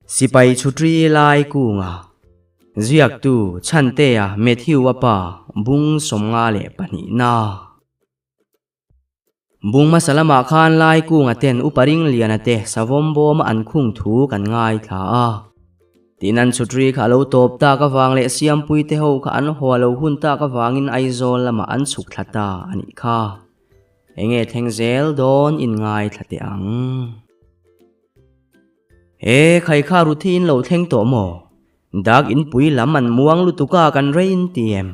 Sipai chhutri lai kunga ziaktu Chhantea Matthew-a pa bung 52 na. Bung hmasa lamah khan lai kunga ten Upa Ringliana te savawm bawma an khung thu kan ngaithla a. Tin an chhutri kha a lo tawp tak avang leh Siampuite ho kha an haw a lo hun tak avangin Aizawl lamah an chhuk thla ta a nih kha. Enge thleng zel dawn in ngaithla teh ang. He khai kha Ruthi in lo thleng tawh maw? Dak in pui lam an muang lutuk a kan rei in ti em?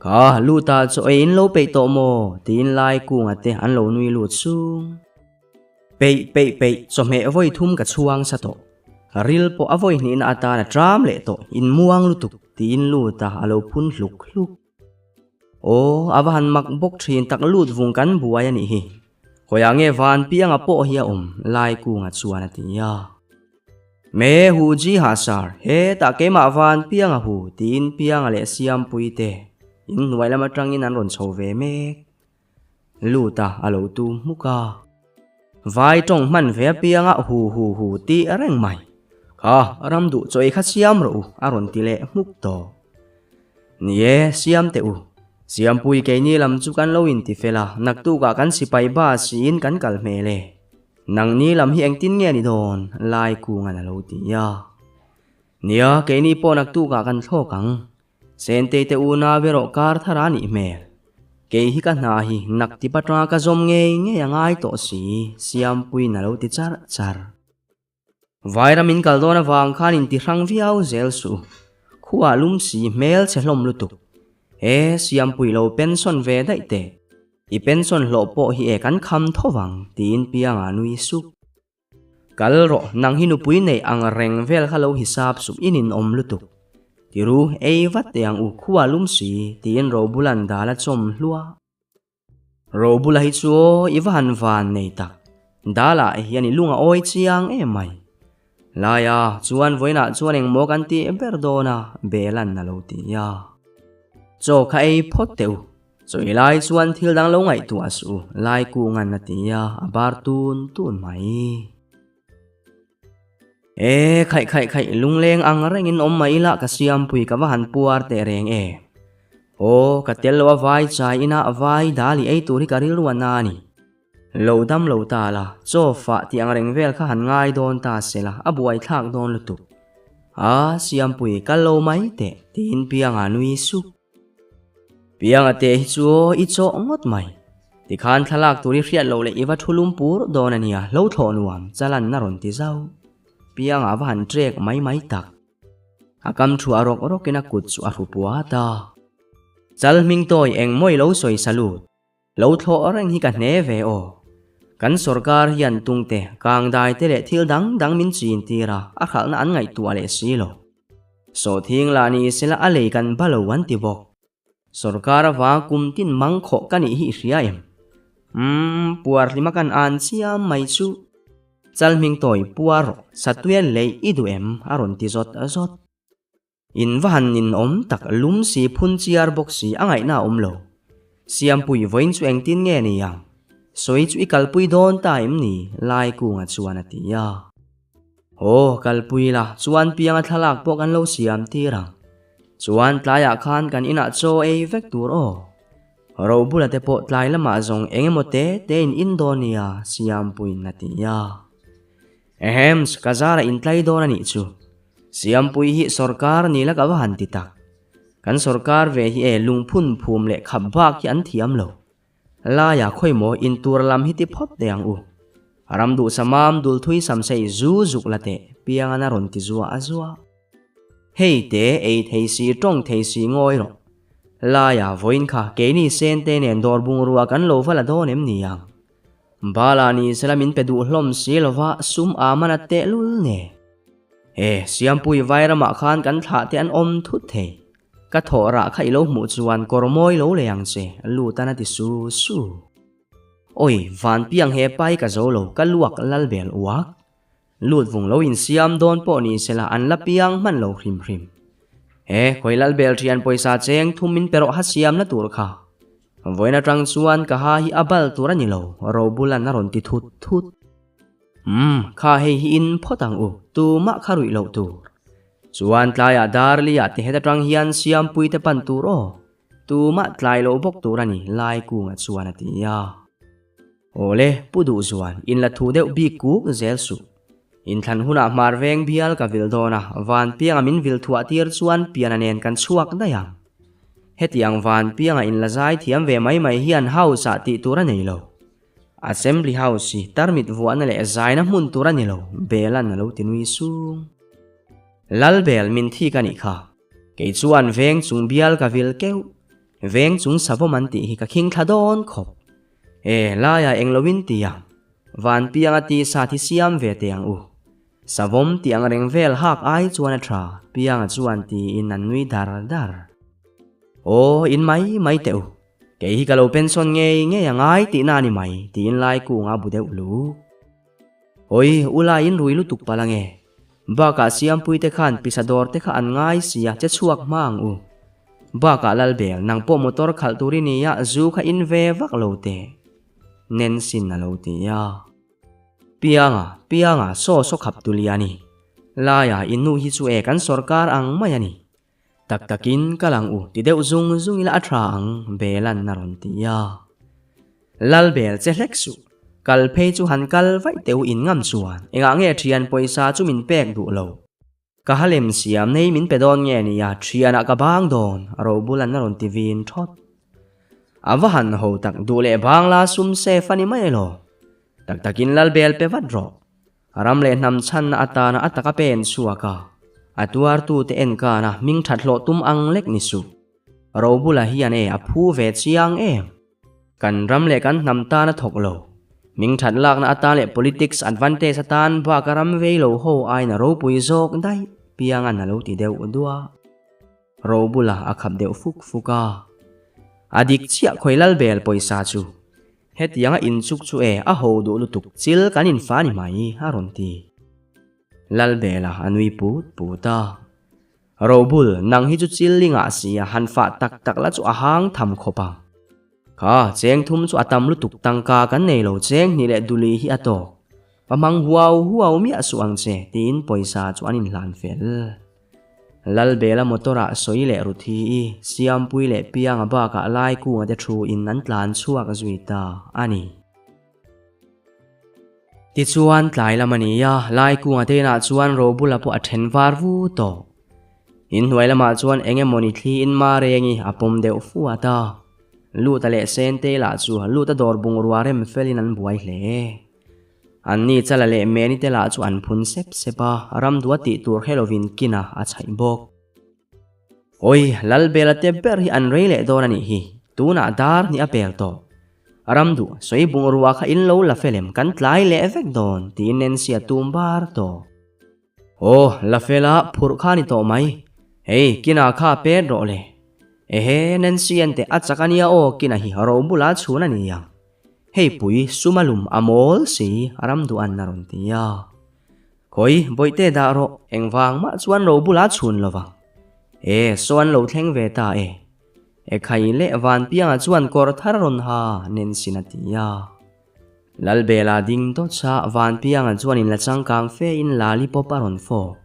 Kha lut ah chaw ei in lo peih tawh maw? Tiin lai kunga te an lo nui lut sung. Peih peih peih chawhmeh vawi thum ka chhuang sa tawh. Ril pawh a vawi hnihna atan a tram leh tawh in muang lutuk tiin lut ah a lo phun hluk hluk. Aw, a va han mak bawk thin tak lut vung kan buai a nih hi. Khawiah nge van pianga pawh hi a awm lai kunga chuan a ti a. Me hu ji ha sar, hetah keimah van pianga hu tiin pianga leh siampui te in hnuai lam atangin an rawn chho ve mek. Lut a a lo tum hmuk a. Vai tawng hman ve apianga hu hu hu tih reng mai. Kha ram duh chaw ei kha siam rawh u a rawn ti leh hmuk tawh. Ni e, siam teh u. Siampui keini lam chu kan lo inti fel a, naktukah kan sipai bus in kan kal hmel e. Nangni lam hi engtin nge ni dawn? Lai kungan a lo ti a. Nia, keini pawh naktukah kan thlawk ang. Sentei te unau erawh kar thar a nih hmel. Kei hi ka hna hi nak ti patra ka zawm ngei ngei a ngai tawh si, Siampuiin a lo ti char char. Vairam in kal dawn avang khan in ti hrang viau zel suh. Khuah lum si hmel chhe hlawm lutuk. He Siampui lo pension ve daih teh. I pension hlawh pawh hi e kan kham tho vang tiin Pianga nui sup. Kal rawh nang hi nupui neih ang reng vel kha lo hisap suh in in awm lutuk. Tiru ei vat teh ang u khuah lum si tiin Robulan dal a chawm hluah. Robula hi chu aw i va han van nei tak. Dala hian i lung a awi chiang em mai. Laia chuan vawiinah chuan engmaw kan tih ber dawn a, Belan a lo ti a. Chaw kha ei phawt teh u. Chaw ei lai chuan thil dang lo ngaihtuah suh u, Laikungan a ti a, a bar tun tun mai. E khaih khaih khaih lungleng ang rengin awm mai ila ka siampui ka va han puar teh reng e. Aw ka tel lo a vai chai ina vai dali ei tur hi ka rilru a na a ni. Lo dam lo ta la, chaw fah tih ang reng vel kha han ngai dawn ta se la a buai thlak dawn lutuk. A siampui kal lo mai teh tiin Pianga nui sup. Pianga te hi chu aw i chawh ngawt mai. Tikhan thlalak tur i hriat loh leh i va thu lum pur dawn a nia, hlo thlawh nuam chalan a rawn ti zauh. Pianga va han trek mai mai tak. A kam thu a rawk rawkin a kut chu a hru puat a. Chal hming tawi eng mawi lo sawi salute. Lo thlawh reng hi ka hne ve aw. Kan sorkar hian tungte, kangdai te leh thil dang dang min chin tir a, a hralhna an ngaihtuah leh si lo. Sawhthing lah ni sela a lei kan ba lo an ti bawk. Sorkar avang kum tin mang khawh ka nih hi i hria em? Umm, puar hlima kan an chiam mai chu. Chal hming tawi puar rawh, satuia lei i duh em? a rawn ti zawt zawt. In va han nin awm tak lum si phun chiar bawk si a ngaihna a awm lo. Siampui vawiin chu engtin nge ni ang? Sawi chu i kalpui dawn ta em ni? Laikunga chuan a ti a. Aw, kalpui la, chuan pianga thlalak pawh kan lo siam tir ang. Chuan tlaiah khan kan inah chaw ei vek tur aw. Robula te pawh tlai lamah zawng eng emaw te te in in dawn nia, Siampuiin a ti a. Ehems, ka zara intlai dawn a nih chu. Siampui hi sorkar ni la ka va han ti tak. Kan sorkar ve hi e lungphun phum leh khap bak hi an thiam lo. Laia khawi maw intur lam hi ti phawt teh ang u. Ram duh samam dul thui sam sei zu zuk la teh piangan a rawn ti zuah a zuah. Hei te ei thei si tawng thei si ngawi rawh. Laia vawiin kha keini sente nen dawr bungrua kan lo va la dawn em ni ang. Bala ni sela min pe duh hlawm si lova sum a man a tehlul nge. He Siampui vairamah khan kan thlah te an awm thut thei. Ka thawh rah kha i lo hmuh chuan kawr mawi lo lei ang che, Lutan a ti su su. Oi, Vanpiang he pai ka zo lo, ka luak lal bel uak. Lut vung lo insiam dawn pawh ni sela an la piang hman lo hrim hrim. He khawi lal bel thian pawisa cheng thum min pe rawh ha siam na tur kha. Vawiin atang chuan ka ha hi a bal tur a ni lo, Robulan a rawn ti thut thut. Umm, kha hei hi in phawt ang u, tumah kha ruih loh tur. Chuan tlaiah Darli-ah ti heta tang hian Siampui te pan tur aw. Tumah tlai loh bawk tur a ni, Laikunga chuan a ti a. Awle, Pu Duhzuan, in la thu deuh bik kuk zel suh. Inthlan hunah hmar veng bial ka vil dawn a, Vanpianga min vil thuah tir chuan piana nen kan chhuak daih ang. Hetiang Vanpianga in la zai thiam ve mai mai hian house ah tih tur a nei lo. Assembly House hi tarmit vuahna leh zaina hmun tur a ni lo, Belan a lo ti nui sung. Lalbel min thik a nih kha. Kei chuan veng chung bial ka vil keuh. Veng chung savawm an tih hi ka khing thla dawn khawp. E, laiah eng loin ti ang. Vanpianga tisa thi siam ve teh ang u. Savawm tih ang reng vel hak ai chuan a tha, Pianga chuan tiin an nui dar dar. Aw, in mai mai teh u. Kei hi ka lo pension ngei ngei a ngai tihna a ni mai, tiin Laikunga bu deuh lu. Hawi, u laiin rui lutuk palh ange. Bakah Siampuite khan pisa dawr te kha an ngai sia, che chhuak hma ang u. Bakah Lalbel, nang pawh motor khalh tur i nia, zu kha in ve vak lo teh. Nancy'n a lo ti a. Pianga, Pianga, saw saw khap tu lia ni. Laia, i nu hi chu e kan sawrkar ang mai a ni. Tak takin kal ang u ti deuh zung zung ila a tha ang, Belan a rawn ti a. Lal bel che hlek suh, kal phei chu han kal vaih teh u in ngam chuan engah nge thian pawisa chu min pek duh lo. Ka halem siam nei min pe dawn nge nia thianah ka bang dawn, Robulan a rawn ti vin thawt. A va han ho tak duh leh bangla sum safe a ni mai elaw. Tak takin lal bel pe vat rawh. Ram leh hnam chhanna atana a taka pen chhuak a, a tuartute enkana hming that hlawh tum ang lek ni suh. Robula hian e a phu ve chiang em? Kan ram leh kan hnam tan a thawk lo. Hming that lakna atan leh politics advantage atan bak a ram vei lo ho aiin a ropui zawk daih piangan a lo ti deuh duah. Robula a khap deuh fuk fuk a. A dik chiah khawi lal bel pawisa chu. Hetianga inchuk chu e a ho duh lutuk chil kan infa ni mai a rawn ti. Lalbela a nui put put a. Robul, nang hi chu chil i ngah si a, han fah tak tak la chu a hang tham khawp ang. Kha, cheng thum chu a tam lutuk tangka kan nei lo cheng hnih leh duli hi a tawk. Pa hmang huau huau miah suh ang che tiin pawisa chu an inhlan fel. Lalbela motor-ah sawi leh Ruthi-i, Siampui leh Pianga bakah Laikunga te thu-in an tlan chhuak zui ta a ni. Tichuan tlai lam a ni a, Laikunga te inah chuan Robula pawh a then var vu tawh. Inhnuai lamah chuan eng emawni thliin Marengi a pawm deuh fuat a. Luta leh Sentei lah chu Luta dawr bungrua rem felin an buai hle. Anni Chala leh Meni te lah chu an phun sep sep a, ramdua tih tur hre lovin kina a chhaih bawk. Awi, Lalbela te ber hi an rei leh dawn a nih hi, tunah dar hnih a pel tawh. Ramduh, sawi bungrua kha in lo la fel em, kan tlai leh vek dawn, tiin Nancy a tum bar tawh. Aw, la fela phurh kha ni tawh mai. Hei, kina kha pet rawh le. Ehe, Nancy ente a chak a nia aw, kina hi ro bulah chhun a ni ang. Hei pui, sum a lum a mawl si, ram duh an a rawn ti a. Khawi, bawihte dah rawh, engvang mah chuan ro bulah chhun lo vang. E, saw an lo thleng ve ta e. E khai leh Vanpianga chuan kawr thar a rawn ha, Nancy-n a ti a. Lalbela ding dawt sa Vanpianga chuan in la changkang fe in lali pawp a rawn fawk.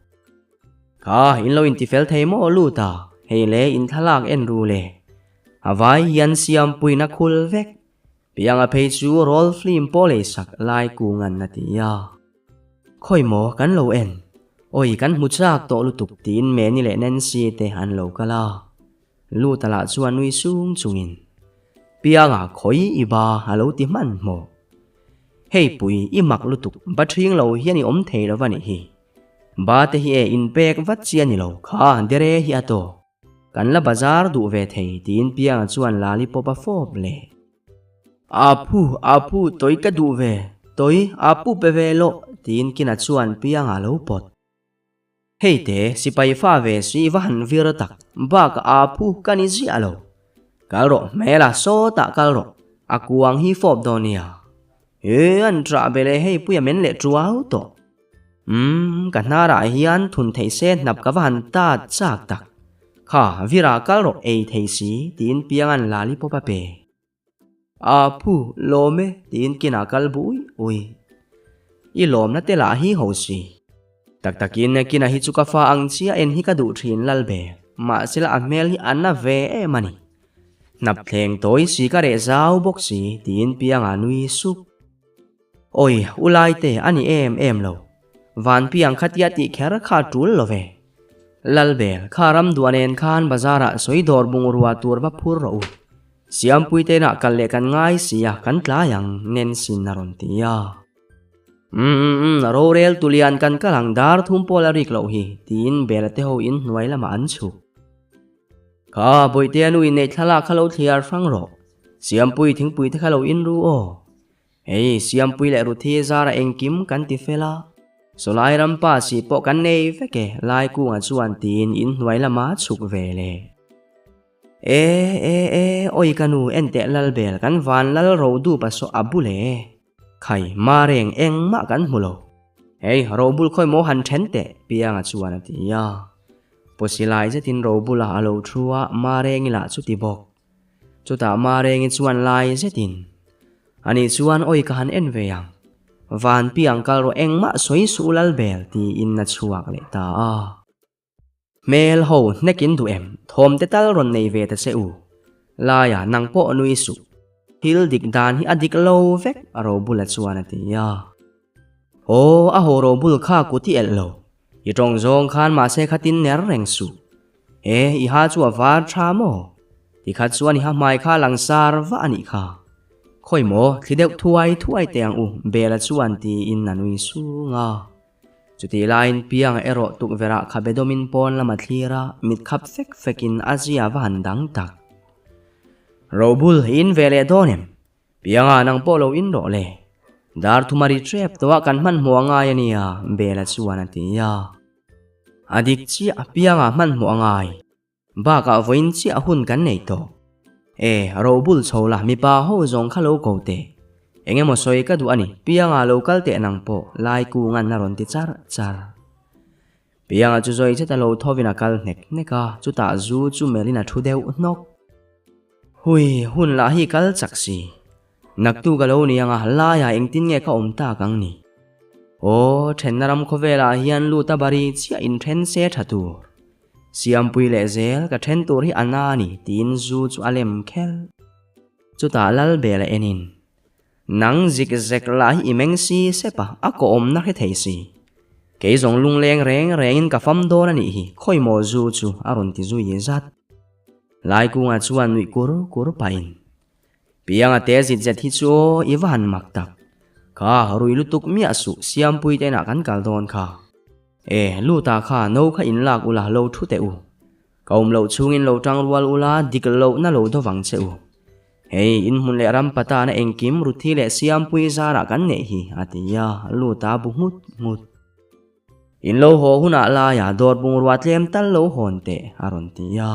Kha, in lo intifel thei maw lut a, hei le in thlalak en ru le. A vai hian siampuina khul vek. Pianga phei chu roll film pawh lei sak lai kungan a ti a. Khawi maw kan lo en. Awi kan hmu chak tawh lutuk tiin Meni leh Nancy te an lo kal a. Luta lah chuan nui sung chungin, Pianga khawi i ba a lo ti hman hmawh. Hei pui i mak lutuk ba ṭhing lo hian i awm thei lo va nih hi. Ba te hi e inpek vat chi a ni lo kha dere hi a tawk. Kan la bazar duh ve thei tiin Pianga chuan lali pawp a fawp leh. Apu, apu, tawi ka duh ve, tawi, apu pe ve loh tiin Kina chuan Pianga a lo pawt. Hei te, sipai fa ve si va han vir tak, bak a phu ka ni ziah lo. Kal rawh hmel a, sawtah kal rawh, a kuang hi fawp dawn nia. He an ṭah be leh hei puia men leh ṭuau tawh. Umm, ka hnarah hian thun theih se hnap ka va han tat chak tak. Kha, virah kal rawh ei thei si, tiin Pianga'n lali pawp a pe. A phu lawm e tiin kinah kal bui ui. I lawmna te lah hi ho si. Tak takin Kina hi chu ka fa ang chiah en hi ka duh thin Lalbe, mahsela a hmel hi a na ve em a ni. Hnap thleng tawi si ka reh zau bawk si tiin Pianga nui sup. Awi, u Laite a ni em em lo. Van Piang khatia tih kher kha a tul lo ve. Lalbel, kha ram duah nen khan bazar ah sawi dawr bungrua tur va phur rawh u. Siampui te inah kal leh kan ngai si a, kan tlai ang, Nancy-in a rawn ti a. Umm umm umm, rorel tulian kan kal ang dar thum pawl a rik loh hi, tiin Bela te ho in hnuai lamah an chhuk. Kha, Bawihtea nu inneih thlalak kha lo thliar hrang rawh. Siampui thingpui te kha lo in ru aw. Hei, Siampui leh Ruthi zara engkim kan ti fel a, Sawlai ram pa si pawh kan nei vek e, Laikunga chuan tiin in hnuai lama chhuk ve le. E, e, e, awi ka nu enteh Lalbel kan van lal ro dup a saw a bul e. Khai, Mareng engmah kan hmu lo. Hei, robul khawi maw han then teh, Pianga chuan a ti a. Pawsi lai zetin robula a lo thu a, Marengi lah chu ti bawk. Chutah Marengi chuan lai zetin, Ani chuan awi ka han en ve ang. Van piang kal rawh engmah sawi suh Lalbel tiin a chhuak leh ta a. Hmel ho hnek in duh em? Thawm te tal rawn nei ve ta che u. Laia nang pawh nui suh. Thil dik dan hi a dik lo vek a Robula chuan a ti a. Aw, a haw robul kha kut i elh lo. I tawng zawng khan mahse khatin ner reng suh. E, i ha chu a var tha maw? Tikhat chuan i ha hmai kha langsar vah a nih kha. Khawi maw, thli deuh thuai thuai teh ang u, Bela chuan tiin a nui sung a. Chutih laiin Pianga erawh tukverh ah khabe dawmin pawn lam a thlir a, mit khap fek fekin a zia va han dang tak. Robul, i in ve leh dawn em? Pianga nang pawh lo in rawh le. Dar thuma ri ṭep tawh ah kan hmanhmawh a ngai a nia, Bela chuan a ti a. A dik chiah, Pianga hmanhmawh a ngai. Bakah vawiin chiah hun kan nei tawh. E, robul chho la, mipa ho zawng kha lo ko teh. Eng emaw sawi ka duh a ni, Pianga lo kal teh nang pawh, Laikunga'n a rawn ti char char. Pianga chu zawi zet a lo thawin a kal hnek hnek a, chutah zu chu melhin a thu deuh hnawk. Hui, hun lah hi kal chak si. Naktu ka lo ni anga laiah engtin nge ka awm tak ang ni? Aw, thenna ram khawvelah hian lut a bari chiah inthen se tha tur. Siampui leh zel ka then tur hi a na a ni tiin zu chu a lem khelh. Chutah Lalbela enin. Nang zik zek lah hi i meng si sep a, a kawhawmna hre thei si. Kei zawng lungleng reng rengin ka fam dawn a nih hi, khawi maw zu chu a rawn ti zui zat. Laikunga chuan nuih kur kur pahin, Pianga te zit zet hi chu aw, i va han mak tak. Kha, rui lutuk miah suh, Siampui te inah kan kal dawn kha. E, Luta kha, no kha in lak ula, lo thu teh u. Ka awm loh chhungin lo tang rual ula, dik lohna lo dawvang che u. Hei, in hmun leh ram patana engkim Ruthi leh Siampui zarah kan neih hi, a ti a, lut a bu nghut nghut. In lo haw hunah laiah dawr bungrua tlem tal lo hawn teh, a rawn ti a.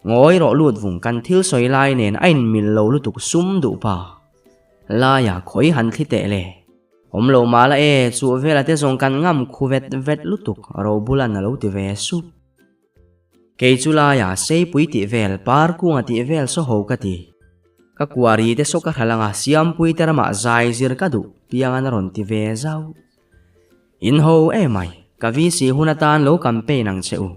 Ngawi rawh lut vung kan thil sawi lai nen a inmil lo lutuk sum duh pa. Laiah khawi han thli teh le. Awm lo mah la e, chuh vela te zawng kan ngam khu vet vet lutuk, Robulan a lo ti ve sup. Kei chu laia seipui tih vel, parkunga tih vel saw ho ka ti. Ka kuari te saw ka hral anga Siampui te ramah zai zir ka duh piangan a rawn ti ve zauh. In ho emai, ka VC hun atan lo campaign ang che u.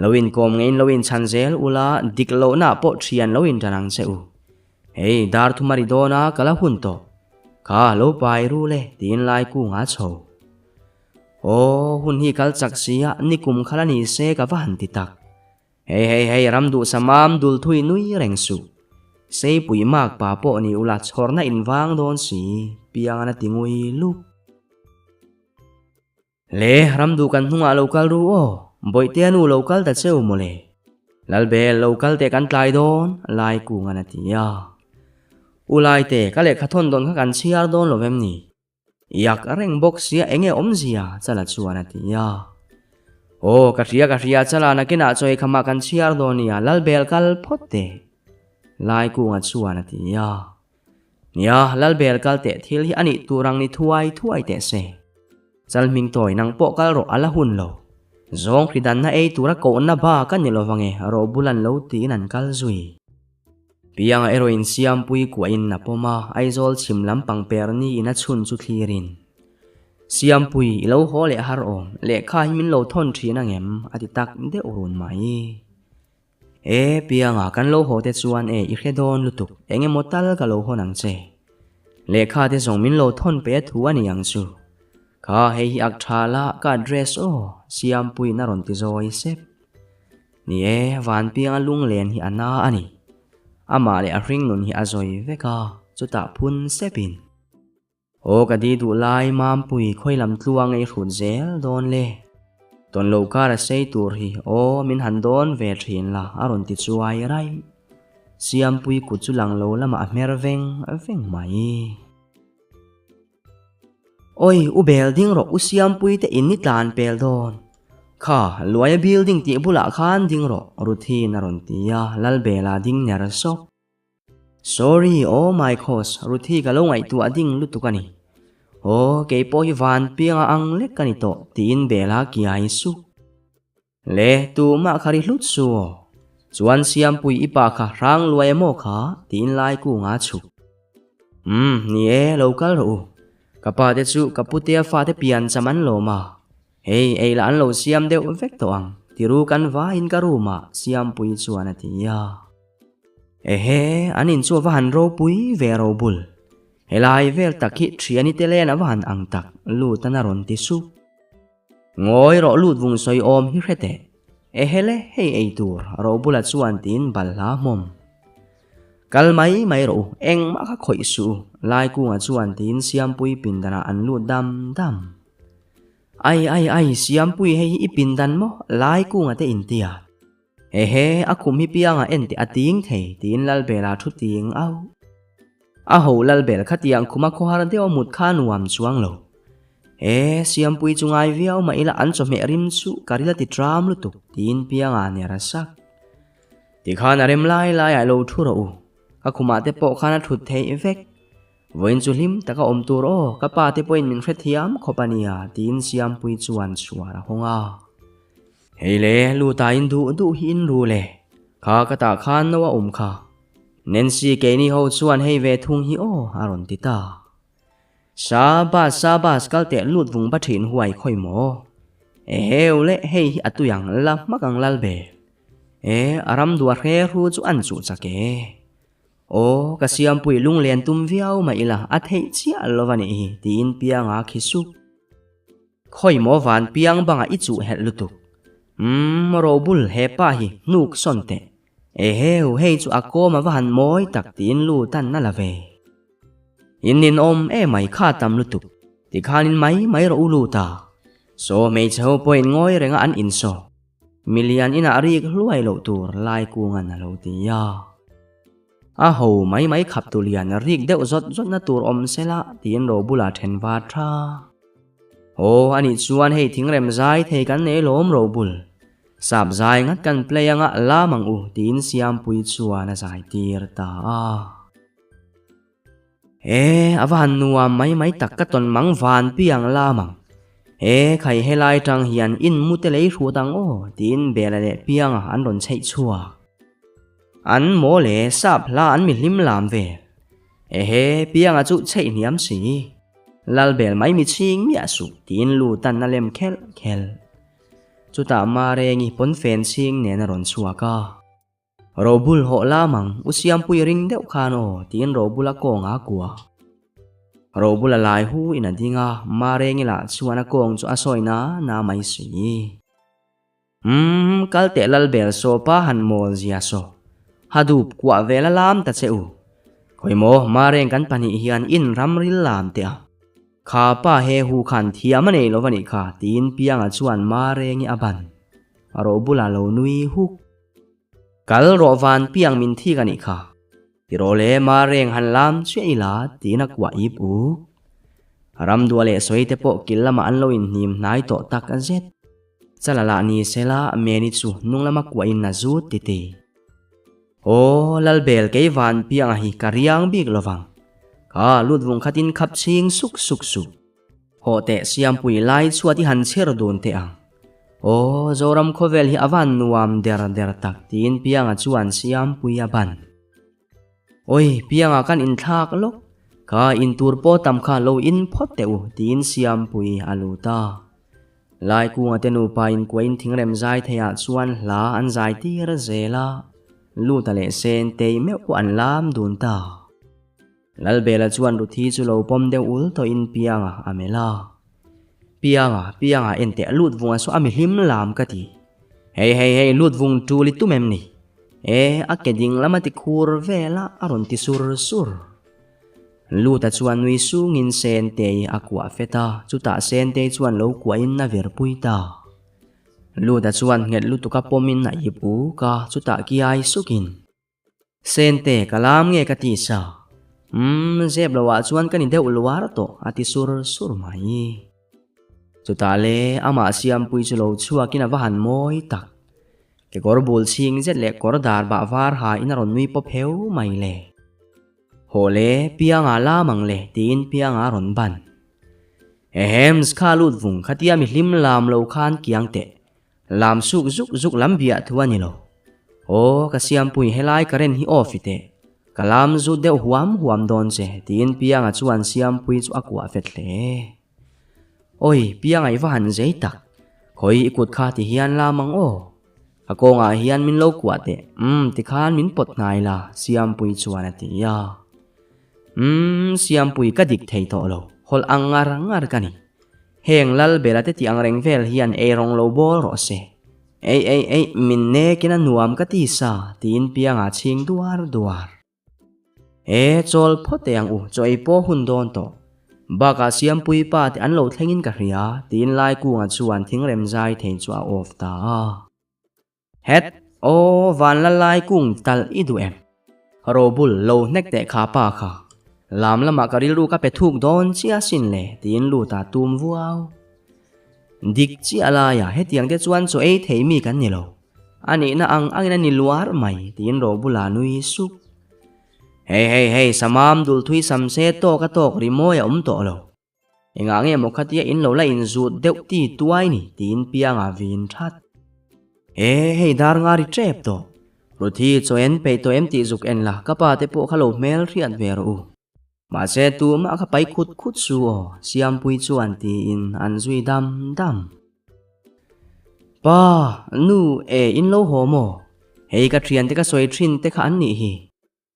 Lo inkawm ngeiin lo inchhan zel ula, dik lohna pawh thian lo intan ang che u. Hei, dar thum a ri dawn a, ka la hun tawh. Kha, lo pai ru le, tiin lai kunga chho. Aw, hun hi kal chak si a, nikum khala ni se ka va han ti tak. Hei hei hei, ram duhsa mam dul thui nui reng suh. Seipui mak pa pawh ni ula chhawrna in vang dawn si, piangan a ti ngui lup. Le, ram duh kan hnungah lo kal ru aw, Bawihtea nu lo kal ta cheu mawle. Lalbel, lo kal teh kan tlai dawn, Laikungan a ti a. U Laite, ka lehkha thawn dawn kha kan chhiar dawn lo vem ni? Yak reng bawk sia enge awmzia Chala chuan a ti a. Aw ka hria ka hria Chala nakinah chawi khamah kan chhiar dawn nia Lalbel kal phawt teh Laikunga chuan a ti a. Nia Lalbel kal teh thil hi a nih tur ang ni thuai thuai teh se. Chal hming tawi nang pawh kal rawh a la hun lo. Zawng hridanna ei tura kohna ba ka ni lovange Robulan lo tiin an kal zui. Pianga erawhin Siampui kuahin a pawm a, Aizawl chhim lam pangper niin a chhun chu thlirin. Siampui, i lo haw leh har awm, lehkha hi min lo thawn thin ang em? a ti tak deuh run mai. E, Pianga, kan lo haw te chuan e, i hre dawn lutuk, eng emaw tal ka lo hawn ang che. Lehkha te zawng min lo thawn pe a thu a ni ang chu. Kha, hei hi ak tha la, ka address aw, Siampuiin a rawn ti zawi sep. Ni e, Vanpianga lunglen hi a na a ni. Amah leh a hringnun hi a zawi vek a, chutah phun sepin. Aw ka di duh lai Mampui khawi lam tluang ei hrut zel dawn le. Tawn lo kar a sei tur hi aw min han dawn ve thin la a rawn ti chuai raih. Siampui kut chu lang lo lamah a hmer veng veng mai. Oi u bel ding rawh u Siampui te in ni tlan pel dawn. Kha Luaia building tih bulah khan ding rawh Ruthin a rawn ti a, Lalbela ding ner sawk. Sorry, oh my cos, Ruthi ka lo ngaihtuah ding lutuk a ni. Aw, kei pawh hi van pianga ang lek ka ni tawh, tiin Bella kiai sup. Le, tumah kha ri hlut su aw. Chuan Siampui i pa kha hrang luai emaw kha, tiin lai kunga chhuk. Umm, ni e, lo kal rawh u. Ka pa te chu ka putea fate pian cham an lawm a. Hei, ei lah an lo siam deuh vek tawh ang, tiru kan vaiin ka room ah Siampui chuan a ti a. Ehe, an in chu a va han ropui ve robul. Helai vel tak hi thiani te len a va han ang tak, lut an a rawn ti sup. Ngawi rawh lut vung sawi awm hi hre teh. Ehe le, hei ei tur, robula chuan tiin balhla hmawm. Kal mai mai rawh u, engmah kha khawih suh u, Laikunga chuan tiin Siampui pindanah an lut dam dam. Ai ai ai, Siampui hei hi i pindan maw, Laikunga te intia. Hehe, a khum hi pianga en teh a ting thei, tiin Lalbela thu ting au. A ho Lalbel khatiang khuma khawhar deuh a mut kha nuam chuang lo. He, Siampui chu ngai viau mah ila an chawhmeh rim chu ka ril a ti tram lutuk, tiin pianga ner a sak. Tikhan a rem lai laiah lo thu rawh u, ka khumah te pawh khan a thut theih vek. Vawiin chu hlim taka awm tur aw, ka pa te pawhin min hrethiam khawp a nia, tiin Siampui chuan chhuar a hawng a. Hei le, luta in duh duh hi in ru le. Kha ka tah khan no a awm kha. Nancy keini ho chuan hei ve thung hi aw a rawn ti ta. Sabas sabas kal teh lut vung ba thin huai khawi maw. Eheu le hei hi a tui ang la hmak ang lal be. E a ram dua hre hru chu an chuh chak e. Aw ka siampui lunglen tum viau mah ila a theih chiah lo a nih hi tiin pianga khi sup. Khawi maw van piang bangah i chuh helh lutuk. Umm Robul he pa hi hnuk sawn teh. Eheu hei chu a kawm a va han mawi tak tiin lu tan a la ve. In ninawm emai kha tam lutuk. Tikhanin mai mai rawh u lut a. Saw hmeichhe ho pawhin ngawi renga an insaw. Milian inah rik hluai loh tur lai kungan a lo ti a. A ho mai mai khap tu lian rik deuh zawt zawt na tur awm sela tiin Robula then va tha. Aw anih chuan hei thingrem zai thei kan nei lawm Robul. Sap zai ngat kan play anga lam ang u tiin Siampui chuan a zai tir ta a. E, a va han nuam mai mai tak ka tawn mang van piang lam ang. E, khai helai tang hian in mu te lei hrut ang aw tiin Bela leh Pianga an rawn chheih chhuak. An maw le sap hla an mi hlim lam vel. Ehe, Pianga chu chheih hniam si. Lalbel mai mi chhing miah suh tiin lu tan a lem khelh khelh. Chutah Marengi pawnfen chhing nen a rawn chhuak a. Robul hawh lam ang, u Siampui ring deuh khan aw, tiin Robula kawng a kua. Robula lai hu in a ding a, Marengi lah chuan a kawng chu a sawi na na mai si. Umm, kal teh Lalbel saw pa han mawl zia saw. Hadup kuah vel a lam ta che u. Khawi maw, Mareng kan pahnih hian in ram ril lam teh a. Kha pa he hu khan thiam a nei lo va nih kha, tiin Pianga chuan Marengi a ban. Robula lo nui huk. Kal rawh van piang min thik a nih kha. Ti rawh le ma reng han lam chiah ila tiin a kuah ip uk. Ramdua leh sawi te pawh kil lamah an lo inhnim hnai tawh tak zet. Chala lah ni sela Meni chu hnung lama kuah in a zut titi. Aw Lalbel kei van pianga hi ka riang bik lovang. Kha lut vung khatin khap chhing suk suk suh. Haw teh Siampui lai chhuat i han chher dun teh ang. Aw, Zoram khawvel hi a van nuam der der tak tiin Pianga chuan Siampui a ban. Awi, Pianga kan inthlak lawk. Kha in tur pawh tam kha lo in phawt teh u, tiin Siampuii a lut a. Laikunga te nupa inkuahin thingrem zai theiah chuan hla an zai tir zel a, Luta leh Sentei meuh pawh an lam dun ta. Lalbela chuan Ruthi chu lo pawm deuh ul tawhin Pianga a melh a. Pianga, Pianga enteh lut vunga saw a mihlim lam ka ti. Hei hei hei lut vung tul i tum em ni? E, a ke ding lam a ti khur vel a, a rawn ti sur sur. Luta chuan nui sungin Sentei a kuah fet a, chutah Sentei chuan lo kuahin a virpui ta. Luta chuan nghet lutuka pawmin a ip uk a, chutah kiai sukin. Sente, ka lam nge ka ti sa? Umm, zep lo ah chuan ka ni deuh luar tawh, a ti sur sur mai. Chutah le, amah Siampui chu lo chhuakin a va han mawi tak. Kekawr bul chhing zet leh kawr dar bah var ha in a rawn nui pawp heu mai le. Haw le, Pianga lam ang le, tiin Pianga a rawn ban. Ehems, kha lut vung, khatia mi hlim lam lo khan kiang teh. Lam suk zuk zuk lam biah thu a ni lo. Aw, ka Siampui helai current hi off i teh. Ka lam zut deuh huam huam dawn che, tiin Pianga chuan Siampui chu a kuah fet hle. Awi, Pianga i va han zei tak. Khawi i kut kha ti hian lam ang aw. Ka kawngah hian min lo kuah teh, umm tikhan min pawt hnai la, Siampui chuan a ti a. Umm, Siampui ka dik thei tawh lo, hawlh ang ngar ngar ka ni. Heng Lalbela te tih ang reng vel hian ei rawng lo bawl rawh se. Ei ei ei, min nekin a nuam ka ti sa, tiin Pianga chhing duar duar. E, chawl phawt teh ang u, chaw ei pawh hun dawn tawh. Bakah Siampui pa te an lo thlengin ka hria, tiin Laikunga chuan thingrem zai thei chu a off ta a. Het! Aw, vanla lai kung talh i duh em? Robul, lo hnek teh kha pa kha. Lam lamah ka rilru ka pe thuk dawn chiah sin le, tiin lut a tum vuau. Dik chiah laia hetiang te chuan chaw ei thei mi kan ni lo. A nihna ang angin a ni luar mai, tiin Robula nui sup. Hei hei hei, samam dul thui sam se tawk a tawk rimawi a awm tawh lo. Engah nge maw khatia in lo la inzut deuh ti tuai ni tiin Pianga vin that. E hei dar nga ri tep tawh. Ruthi chaw en peih tawh em tih zuk en la ka pa te pawh kha lo hmel hriat ve rawh u. Mahse tumah kha pai khut khut su aw Siampui chuan tiin an zui dam dam. Pa, nu e in lo haw maw? Hei ka thiante ka sawi thin te kha an nih hi.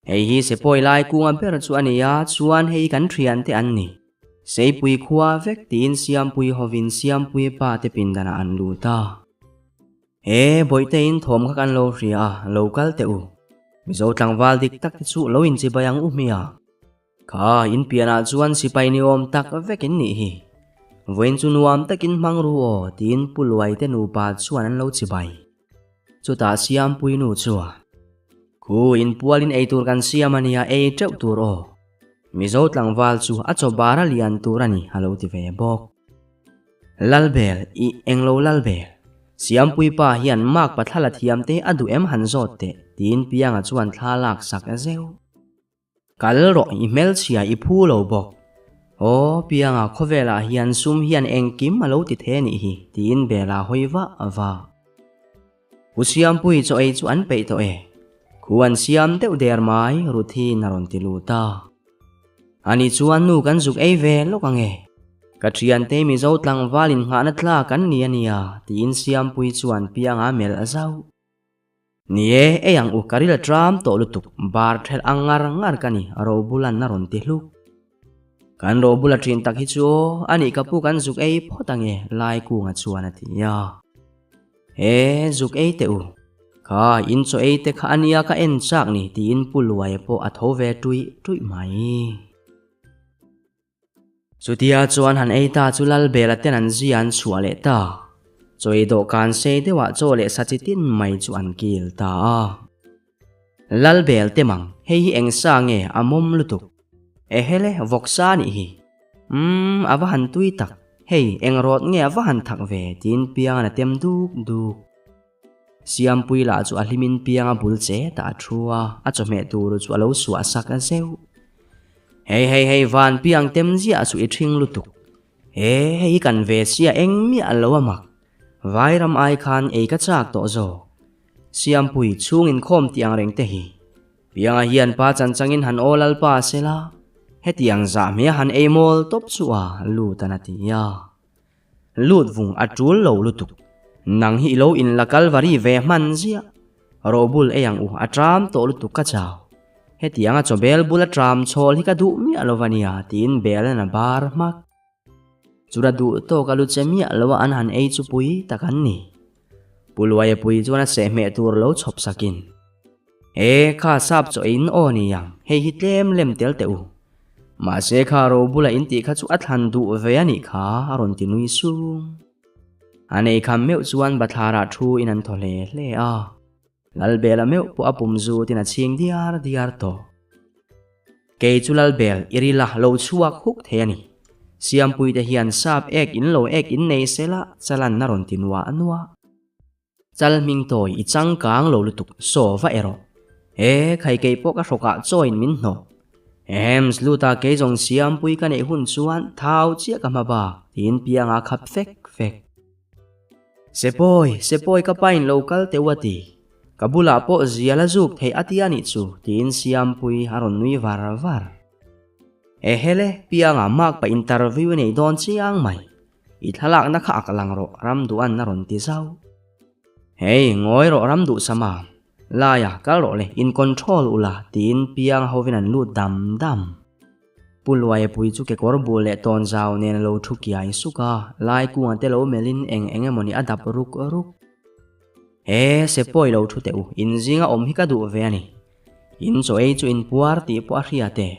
Hei hi Sepawi lai kunga ber chu a ni a, chuan hei kan thiante an ni. Seipui khua vek tiin Siampui hovin Siampui pa te pindanah an lut a. He Bawihte-in thawm kha kan lo hria a, lo kal teh u. Mizo tlangval dik tak te chu lo inchibai ang u hmia. Kha in pianah chuan sipai ni awm tak vek in nih hi. Vawiin chu nuam takin hmang ru aw tiin Pu Luaite nupa chuan an lo chibai. Chutah Siampui nu chuan, Khu inpualin eitur kan siam a nia, ei teuh tur aw. Mizo tlangval chu a chaw bar a lian tur a ni, a lo ti ve bawk. Lalbel, i englo Lalbel. Siampui pa hian mak pathlala thiamte a duh em han zawt teh, tiin Pianga chuan thla lak sak zeuh. Kal rawh i hmelchhia i phu lo bawk. Aw, Pianga khawvelah hian sum hian engkim a lo ti the nih hi, tiin Bela hawi vah vah. U Siampui chaw ei chu an peih tawh e. Khu an siam deuh der mai, Ruthi'n a rawn ti lut a. Ani chuan nu kan zuk ei ve lawk ang e. Ka thiante Mizo tlangval innghahna tlak an ni a nia, tiin Siampui chuan Pianga melh zauh. Ni e, ei ang u, ka ril a tram tawh lutuk, bar thelh ang ngar ngar ka ni, Robulan a rawn ti hluk. Kan Robula thin tak hi chu aw, a nih ka pu kan zuk ei phawt ang e, Laikunga chuan a ti a. E, zuk ei teh u. Kha, in chaw ei te kha a nia ka en chak ni, tiin Pu Luaia pawh a tho ve tuih tuih mai. Chutia chuan han ei ta chu Lalbela ten an zia an chhuah leh ta. Chaw ei dawhkan sei deuhah chaw leh sa chi tin mai chu an kil ta a. Lalbel te mang, hei hi eng sa nge a mawm lutuk. Ehele, vawksa nih hi. Umm, a va han tui tak. Hei, eng rawt nge a va han thak ve, tiin Piangan a tem duk duk. Siampui lah chu a hlimin Pianga bul che tah a thu a, a chawhmeh tur chu a lo suah sak a zeuh. Hei hei hei van piang tem ziah chu i ṭhing lutuk. He hei hi kan ve sia eng miah lo a mak. Vairam ai khan ei ka chak tawh zawk. Siampui chhung inkhawm tih ang reng te hi. Pianga hian pa chan changin han aw lalpa a sel a. Hetiang zah hmeh han ei mawl tawp chu a lut an a ti a. Lut vung a tul lo lutuk. Nang hi i lo in la kalvari ve hman ziah. Robul ei ang u a tram tawh lutuk ka chau. Hetiang a chawbel bula tram chhawl hi ka duh miah lo va nia tiin Belan a bar hmak. Chura duh tawk a lu che miah lo a an han ei chu pui tak an ni. Pu Luaia pui chuan a sehhmeh tur lo chhawp sakin, E, kha sap chaw in aw ni ang, hei hi tlem lem tel teh u. Mahse kha ro bula in tih kha chu a thlan duh ve a nih kha a rawn ti nui sung. A nei kham meuh chuan bathlarah thu in an thaw hle hle a. Lalbela meuh pawh a pum zutin a chhing diar diar tawh. Kei chu Lalbel i rila lo chhuak huk thei a ni. Siampuite hian sap ek in lo ek in nei sela chalan a rawn ti nuah nuah. Chal hming tawi i changkang lo lutuk saw va erawh. He khai kei pawh ka hrawkah chawiin min hnawh. Ehems luta kei zawng Siampui ka neih hun chuan thau chiah ka hma bak tiin pianga khap fek fek. Sepawi, Sepawi ka pain lo kal teuh a ti. Ka bulah pawh zial a zuk theih a ti a nih chu, tiin Siampui a rawn nui var var. Ehele, Pianga mak pa interview i nei dawn chiang mai. I thlalakna kha ak lang rawh, Ramduhan a rawn ti zauh. Hei, ngawi rawh Ramduhsama. Laia, kal rawh le, in control ula, tiin Pianga hovin an lut dam dam. Pu Luaia pui chu kekawr bul leh tawn zau nen a lo thu kiai suk a, lai kunga te lo melhin eng eng emawni a dap ruk ruk. He, se pawi lo thu teh u, in zinga awm hi ka duh ve a ni. In chaw ei chu in puar tih pawh a hriat e.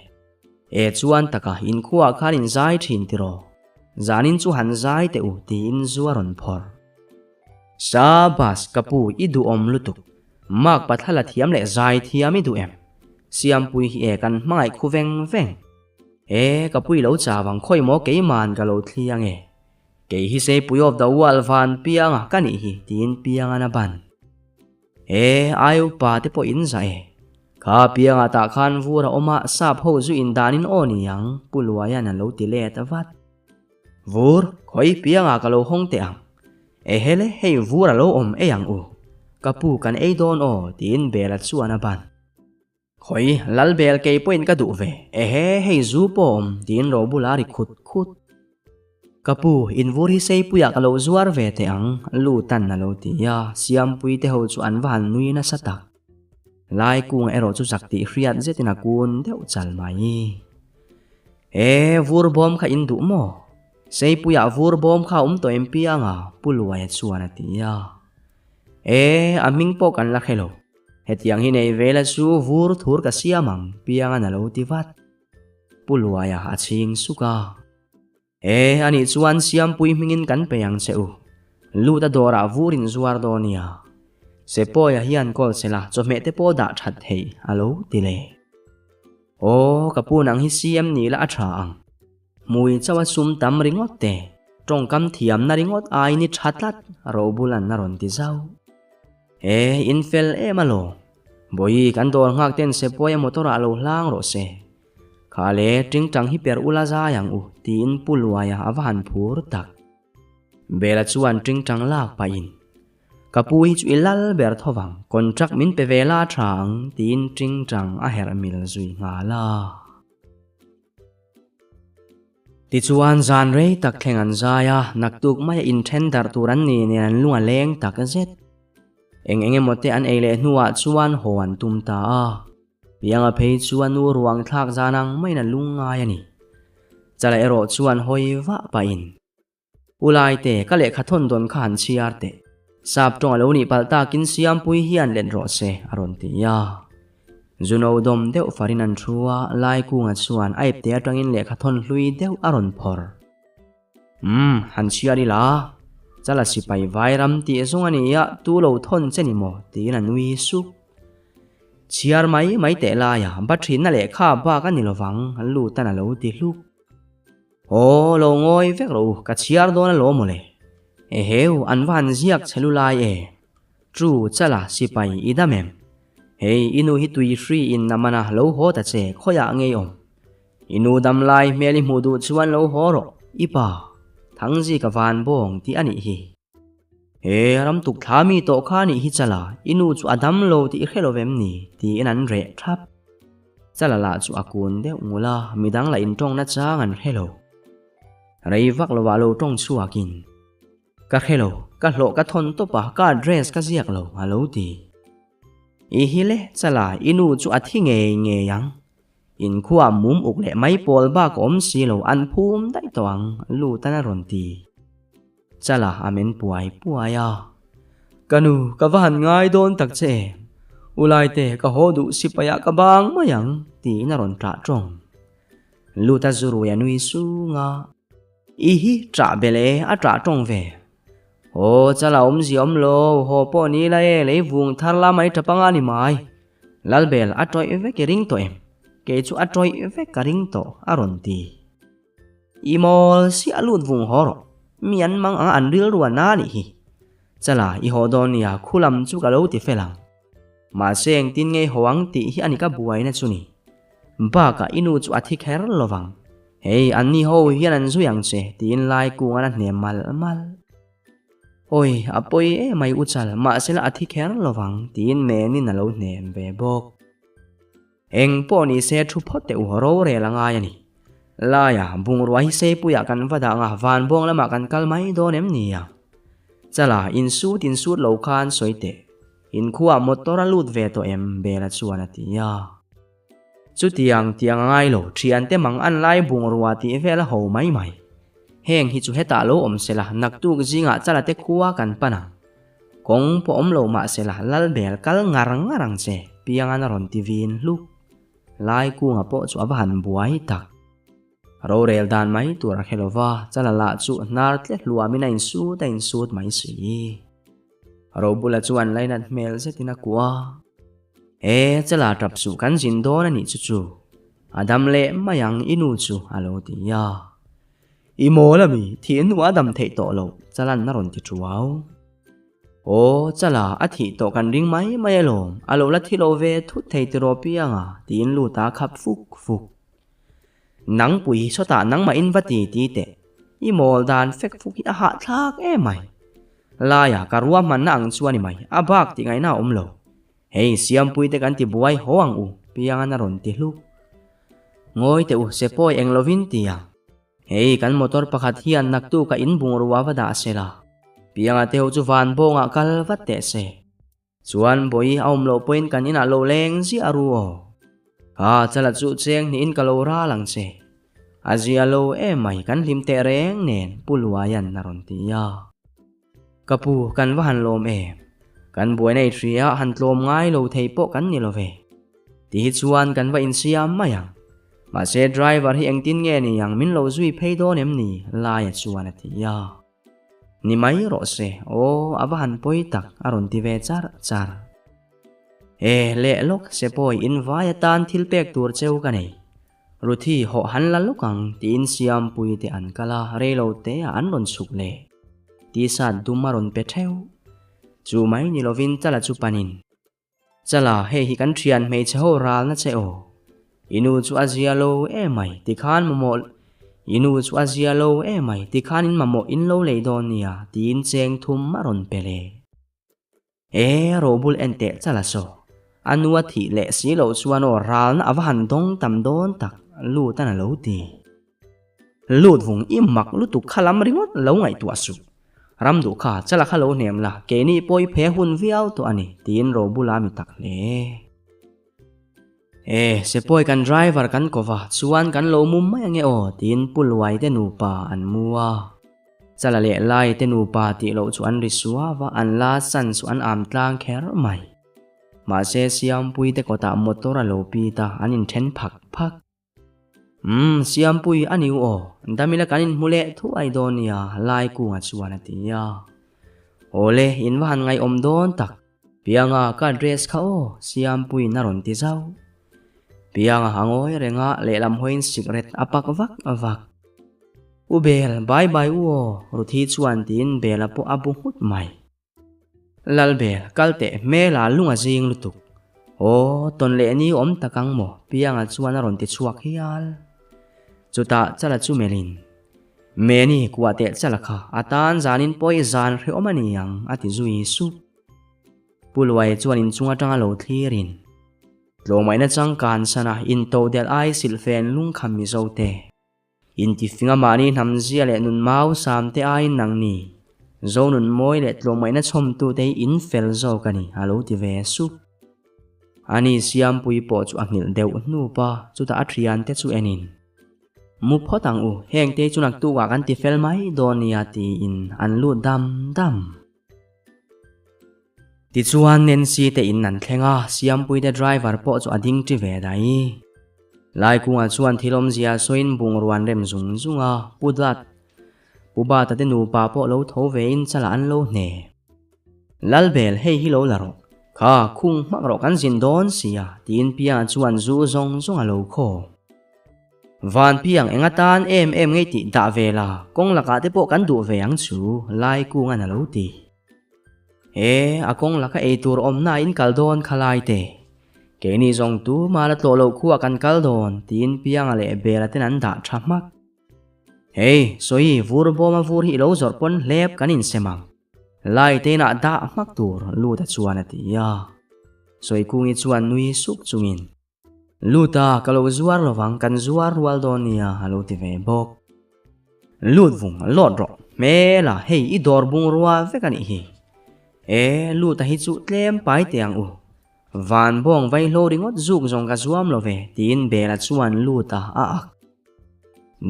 E chuan taka in khuaah khan in zai thin tiraw? Zanin chu han zai teh u tiin zu a rawn phawrh. Sabas, ka pu i duhawm lutuk. Mark pathala thiam leh zai thiam i duh em? Siampui hi e kan hmangaih khu veng veng. E, ka pui lo chau ang khawi maw keiman ka lo thli ang e. Kei hi Seipui of the world van pianga ka nih hi tiin piangan a ban. E, ai upa te pawh in zah e. Kha pianga tah khan vur a awm a, sap ho zu in danin aw ni ang, Pu Luaian a lo ti let vat. Vur, khawi pianga ka lo hawng teh ang. Ehele, hei vur a lo awm ei ang u. Ka pu kan ei dawn aw, tiin Bela chuan a ban. Khawi, Lal Bel kei pawhin ka duh ve. Ehe, hei zu pawh awm, tiin Robula a ri khut khut. Ka pu, in vur hi Seipuiah ka lo zuar ve teh ang, Lutan a lo ti a, Siampui te ho chu an va han nui nasa tak. Lai kunga erawh chu zak tih hriat zetin a kun deuh chal mai. E, vur bawm kha in duh maw? Seipuiah vur bawm kha a awm tawh em pianga? Pu Luaia chuan a ti a. E, a hming pawh kan la hre lo. Hetiang hi nei ve la chu vur thur ka siam ang, piangan a lo ti vat. Pu Luaia a chhing suk a. E, anih chuan Siampui hmingin kan pe ang che u. Lut a dawrah vur in zuar dawn nia. Sepawia hian kawl sela chawhmeh te pawh dah that thei a lo ti le. Aw, ka pu nang hi CM ni la a tha ang. Hmui chauh a sum tam ringawt te, tawngkam thiamna ringawt aiin i tha tlat, Robulan a rawn ti zauh. E, in fel em alawm. Bawi, kan dawr nghak ten Sepawia motor ah lo hlang rawh se. Kha le, tingtang hi per ula zai ang u, tiin Pu Luaia a va han phur tak. Bela chuan tingtang lak pahin, Ka pu hi chu i lal ber tho vang, contract min pe ve la tha ang, tiin tingtang a herh mil zui nghal a. Tichuan zan rei tak thleng an zai a, naktuk maia inthen darh tur an ni nen an lung a leng tak zet. Eng eng emaw te an ei leh hnuah chuan haw an tum ta a. Pianga phei chu a nu ruang thlak zan ang maiin a lung ngai a ni. Chala erawh chuan hawi vah pahin, U Laite, ka lehkha thawn dawn kha han chhiar teh. Sap tawng a lo nih palh takin Siampui hian let rawh se, a rawn ti a. Zuno dawm deuh farin an thu a, Laikunga chuan a ipte atangin lehkha thawn hlui deuh a rawn phawrh. Umm, han chhiar ila, Chala sipai vairam tih zawng a ni a, tu lo thawn che ni maw? tiin a nui sup. Chhiar mai mai teh laia ba thinna lehkha bak a ni lovang, Lutan a lo ti hluk. Aw, lo ngawi vek rawh u, ka chhiar dawn alawm mawle. Eheu, an va han ziak che lu lai e. Chu, Chala, sipai i dam em? Hei, i nu hi tui hri in a man a, lo haw ta che, khawiah ngei awm? I nu dam lai hmel i hmuh duh chuan lo haw rawh, i pa, Thangzi ka van bawng tih a nih hi. He ram tuk thla mi tawh kha nih hi chala, i nu chu a dam lo tih i hre lo vem ni? tiin an reh thap. Chala lah chu a kun deuh ngul a, midang lah intawng nachang an hre lo. Rei vak lovah lo tawng chhuakin, Ka hre lo, ka hlawh ka thawn tawp a, ka address ka ziak lo, a lo ti. I hi le, Chala, i nu chu a thi ngei ngei ang. Inkhua mum uk leh mai pawl bak a awm si lo, an phum daih tawh ang, Lutan a rawn ti. Chala a men puai puai a. Ka nu, ka va han ngai dawn tak che em? U Laite, ka haw duh sipai ah ka bang mai ang, tiin a rawn ṭah ṭawng. Luta zu rui a nui sung a. I hi ṭah belh e, a ṭah ṭawng ve. Aw, Chala awmzia awm lo, haw pawh ni ila e, lei vung thar la mai ṭap anga ni mai. Lalbel, a ṭawih vek i ring tawh em? Kei chu a ṭawih vek ka ring tawh, a rawn ti. I mawl si a lut vung haw rawh, mi an mang anga an rilru a na nih hi. Chala, i haw dawn nia, khu lam chu ka lo ti fel ang. Mahse engtin nge i haw ang tih hi a ni ka buaina chu ni. Bakah i nu chu a thi kher lo vang. Hei, anni ho hian an zui ang che, tiin lai kungan a hnem mal mal. Awi, a pawi em ai u Chal, mahse la a thi kher lo vang, tiin Menin a lo hnem ve bawk. Eng pawh ni se thu phawt teh u rorel a ngai a ni. Laia, bungrua hi Seipuiah kan va dah anga Vanbawng lamah kan kal mai dawn em ni a? Chala, insut insut lo khan sawi teh. Inkhuaah motor a lut ve tawh em? Bela chuan a ti a. Chutiang tiang a ngai lo, thiante mang an lai bungrua tih vel a ho mai mai. Heng hi chu hetah lo awm se la, naktuk zingah Chala te khua kan pan ang. Kawng pawh awm lo mah se la, Lalbel kal ngar ngar ang che, Piangan a rawn ti vin hluk. Lai kunga pawh chu a va han buai tak. Rorel dan mai tur a hre lo va, Chala lah chu hnar tle hluamin a insut a insut mai si. Robula chuan lainat hmel zetin a kuah a. E, Chala tap suh kan zin dawn a nih chu chu. A dam leh mai ang i nu chu a lo ti a. I mawl a mi, thih hnuah a dam theih tawh loh, Chalan a rawn ti thuau. Aw, Chala, a thih tawh kan ring mai mai alawm, a lo la thi lo ve thut thei tiraw pianga, tiin lut a khap fuk fuk. Nangpui sawtah nangmah in va ti ti teh, i mawl dan fek fuk hi a hahthlak em mai. Laia ka ruahmanna ang chu a ni mai, a bak tih ngaihna a awm lo. Hei, Siampui te kan ti buai haw ang u, Piangan a rawn ti hluk. Ngawi teh u, se pawi eng lovin ti ang. Hei, kan motor pakhat hian naktuk a in bungrua va dah se la. Pianga te ho chu van bawngah kal vat teh se. Chuan bawi a awm loh pawhin kan inah lo leng ziah ru aw. Kha chala chu cheng hnihin ka lo ral ang che. A zia lo em mai, kan hlim teh reng nen, Pu Luaian a rawn ti a. Ka pu, kan va han lawm em? Kan buaina i hria han tlawm ngai lo thei pawh kan ni lo ve. Ti hi chuan kan va insiam mai ang. Mahse driver hi engtin nge ni ang min lo zui phei dawn em ni? Laia chuan a ti a. Ni mai rawh se, aw a va han pawi tak a rawn ti ve char char. E leh lawk se pawi in vai atan thil pek tur cheu ka nei. Ruthi hawh han la lawk ang tiin Siampui te an kal a, reilo te ah an rawn chhuk leh. T-shirt dum a rawn pe theuh. Chu mai ni lovin Chala chu panin, Chala, hei hi kan thian hmeichhe ho ralna che aw. I nu chu a zia lo emai tikhan mamawh I nu chu a zia lo emai tikhan in mamawh in lo lei dawn nia tiin cheng thum a rawn pe leh. E, Robul en teh chala saw. A nu a thih leh si loh chuan aw ralna a va han dawng tam dawn tak, Lut an a lo ti. Lut vung i mak lutuk kha lam ringawt lo ngaihtuah suh. Ram duh kha chala kha lo hnem la, keini pawh i phe hun viau tawh a ni, tiin Robula mi tak hle. E, Sepawi kan driver kan ko va, chuan kan lo mum mai ange aw, tiin Pu Luai te nupa an mu a. Chala leh Lai te nupa tih loh chu an ri suau a, an la san chu an am tlang kher mai. Mahse Siampui te kawtah motor a lo pit a, an inthen phak phak. Umm, Siampui a ni u aw, damila kan inhmu leh thuai dawn nia, Lai kunga chuan a ti a. Awle, in va han ngaihawm dawn tak. Pianga ka address kha aw, Siampuiin a rawn ti zauh. Pianga a ngawi reng a, lehlam hawiin sikret a pak vak vak. U Bel, bye bye u aw, Ruthi chuan tiin Bela pawh a bu nghut mai. Lal Bel, kal teh hmela lung a zing lutuk. Aw, tawn leh ni awm tak ang maw, Pianga chuan a rawn ti chhuak hial. Chutah Chala chu melhin. Meni kuah teh chala kha a tan zanin pawi zan hrehawm a ni ang a ti zui sup. Pu Luai chuan inchung atanga lo thlirin. Tlawmngaihna changkan sana intodelh ai silhfen lungkham Mizote. Intifinga mahni hnamzia leh nun mau samte aiin nangni Zonun mawi leh tlawmngaihna chhawmtute hi in fel zawk a ni, a lo ti ve sup. Ani Siampui pawh chu a nghilh deuh hnup a, chutah a thiante chu enin, Mu phawt ang u, hengte chu naktukah kan ti fel mai dawn nia tiin an lut dam dam. Tichuan Nancy te in an thleng a, Siampui te driver pawh chu a ding ṭi ve daih. Laikunga chuan thil awmzia sawiin bungrua an rem zung zung a, Pu Dat, Pu Bata te nupa pawh lo tho vein chalah an lo hne. Lalbel, hei hi lo la rawh. Kha, khung hmak rawh kan zin dawn sia, tiin Pianga chuan zu zawng zawng a lo khaw. Van piang eng atan em em ngei tih dah ve la, kawng lakah te pawh kan duh ve ang chu, lai kungan a lo ti. E, a kawng laka ei tur awmna in kal dawn kha lai te. Keini zawng tu mah la tlawh loh khuah kan kal dawn, tiin Pianga leh Bela ten an dah tha hmak. Hei, sawi, vur bawma vur hi i lo zawrh pawn hlep kan insem ang. Lai te inah dah hmak tur, Luta chuan a ti a. Sawikungi chuan nui suk chungin. Lut a, ka lo zuar lovang, kan zuar rual dawn nia, a lo ti ve bawk. Lut vung, lawt rawh, hmel a, hei i dawr bungrua vek a nih hi. E, lut a hi chu tlem pai teh ang u. Van bawng vaihlo ringawt zuk zawng ka zuam lo ve, tiin Bela chuan lut a a ak.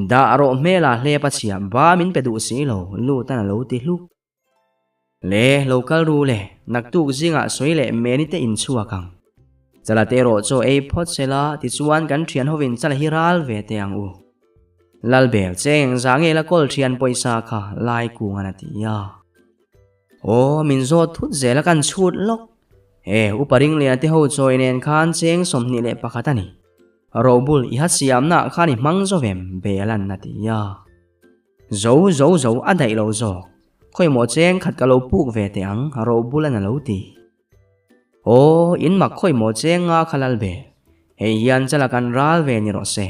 Dah rawh hmel a hlep a chhia, ba min pe duh si lo, lut an a lo ti hluk. Le, lo kal ru le, naktuk zingah sawi leh meni te inchhuak ang. Chala te erawh chaw ei phawt se la, tichuan kan thian hovin chala hi ral ve teh ang u. Lalbel, cheng engzah nge la kawl thian pawisa kha lai kungan a ti a. Aw, min zawt thut zel a kan chhut lawk. E, Upa Ringliana te ho chawi nen khan cheng 21 a ni. Robul i ha siamnaah khan i hmang zo vem, Belan a ti a. Zo zo zo a daih lo zawk. Khawimaw cheng khat ka lo puk ve teh ang, Robulan a lo ti. Aw, in mak khawimaw cheng nga kha lal ve. Hei hian chala kan ral ve ni rawh se.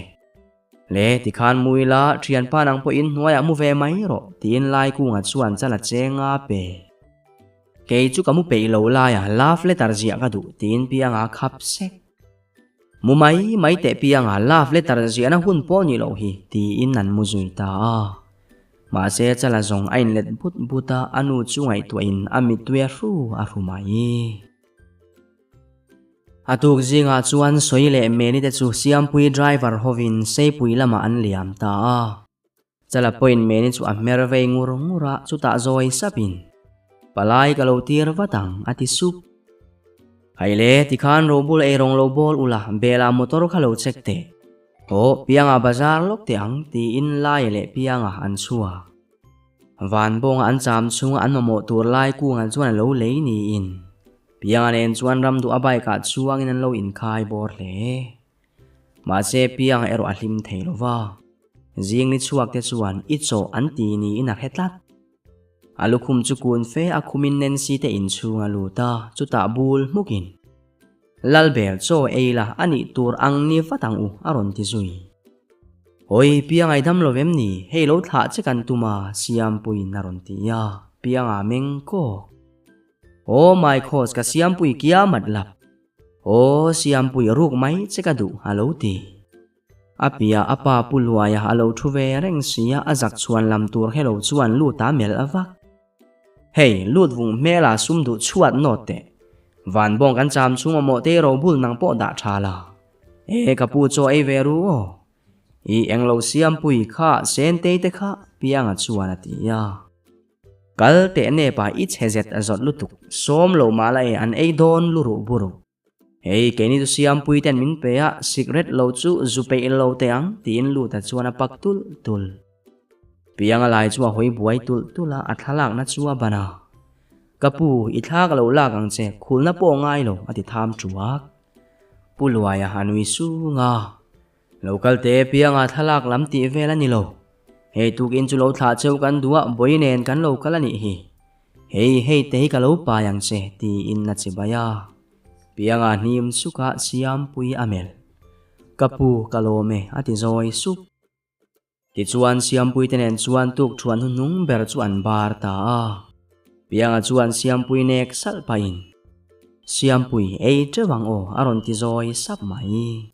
Le, tikhan mu ila, thianpa nang pawh in hnuaiah mu ve mai rawh, tiin Laikunga chuan chala cheng nga pe. Kei chu ka mu peih lo laia love letter ziah ka duh, tiin Pianga khap sek. Mu mai mai teh pianga love letter ziahna hun pawh ni loh hi, tiin an mu zui ta a. Mahse Chala zawng a inlet but but a, a nu chu ngaihtuahin a mittui a hru a hru mai. A tuk zingah chuan Sawi leh Meni te chu Siampui driver hovin Seipui lamah an liam ta a. Chala pawhin Meni chu a hmer vei ngur ngur a, chutah zawi sapin, Palai ka lo tir vat ang, a ti sup. Haile, tikhan Robul ei rawng lo bawl ula, Bela motor kha lo check teh. Aw, Pianga bazar lawk teh ang, tiin Laia leh Pianga an chhuak. Van bawnga an cham chhunga an mamawh tur lai kungah chuan a lo lei niin Pianga nen chuan ramduh a bike ah chuangin an lo inkhai bawr hle. Mahse Pianga erawh a hlim thei lo va. Zing ni chhuak te chuan i chaw an ti niin a hre tlat. A lukhum chu kun fe a khumin Nancy te inchhung a lut a, chutah bul hmukin, Lalbel chaw ei la a nih tur ang ni vat ang u a rawn ti zui. Hawi Pianga i dam lo vem ni, hei lo thlah che kan tum a Siampuiin a rawn ti a, Pianga meng kawk. Oh my khawch ka Siampui kiamat lap. Aw, Siampui ruk mai che ka duh, a lo ti. A piah a pa Pu Luaia a lo thu ve reng sia, a zak chhuan lam tur helo chuan lut a melh vak. Hei, lut vung hmela sum duh chhuat nawt teh. Van bawng kan cham chhung awmawh te robul nang pawh dah tha la. E, ka pu chaw ei ve ru aw. I englo Siampui kha Sentei te kha Pianga chuan a ti a. Kal teh nepa i chhe zet a zawt lutuk, sawm lo mah la e an ei dawn luruh buruh. Hei keini chu Siampui ten min pe a, sikret lo chu zu peih lo teh ang tiin Luta chuan a pak tulh tulh. Pianga lai chu a hawi buai tulh tulh a, a thlalakna chu a ban a. Ka pu, i thla ka lo lak ang che, khulna pawh ngai lo a ti tham ṭuak. Pu Luaia a nui sung a. Lo kal teh Pianga thlalak lam tih vel a ni lo. Hei tukin chu lo thlah cheu kan duh a, bawi nen kan lo kal a nih hi. Hei, hei te hi ka lo pai ang che, tiin a che bai a. Pianga hnim sukah Siampui a melh. Ka pu, ka lawm e, a ti zawi sup. Tichuan Siampui te nen chuan tuk thuan hnuhnung ber chu an bar ta a. Pianga chuan Siampui nek salh pahin. Siampui ei teuh ang aw a rawn ti zawi sap mai.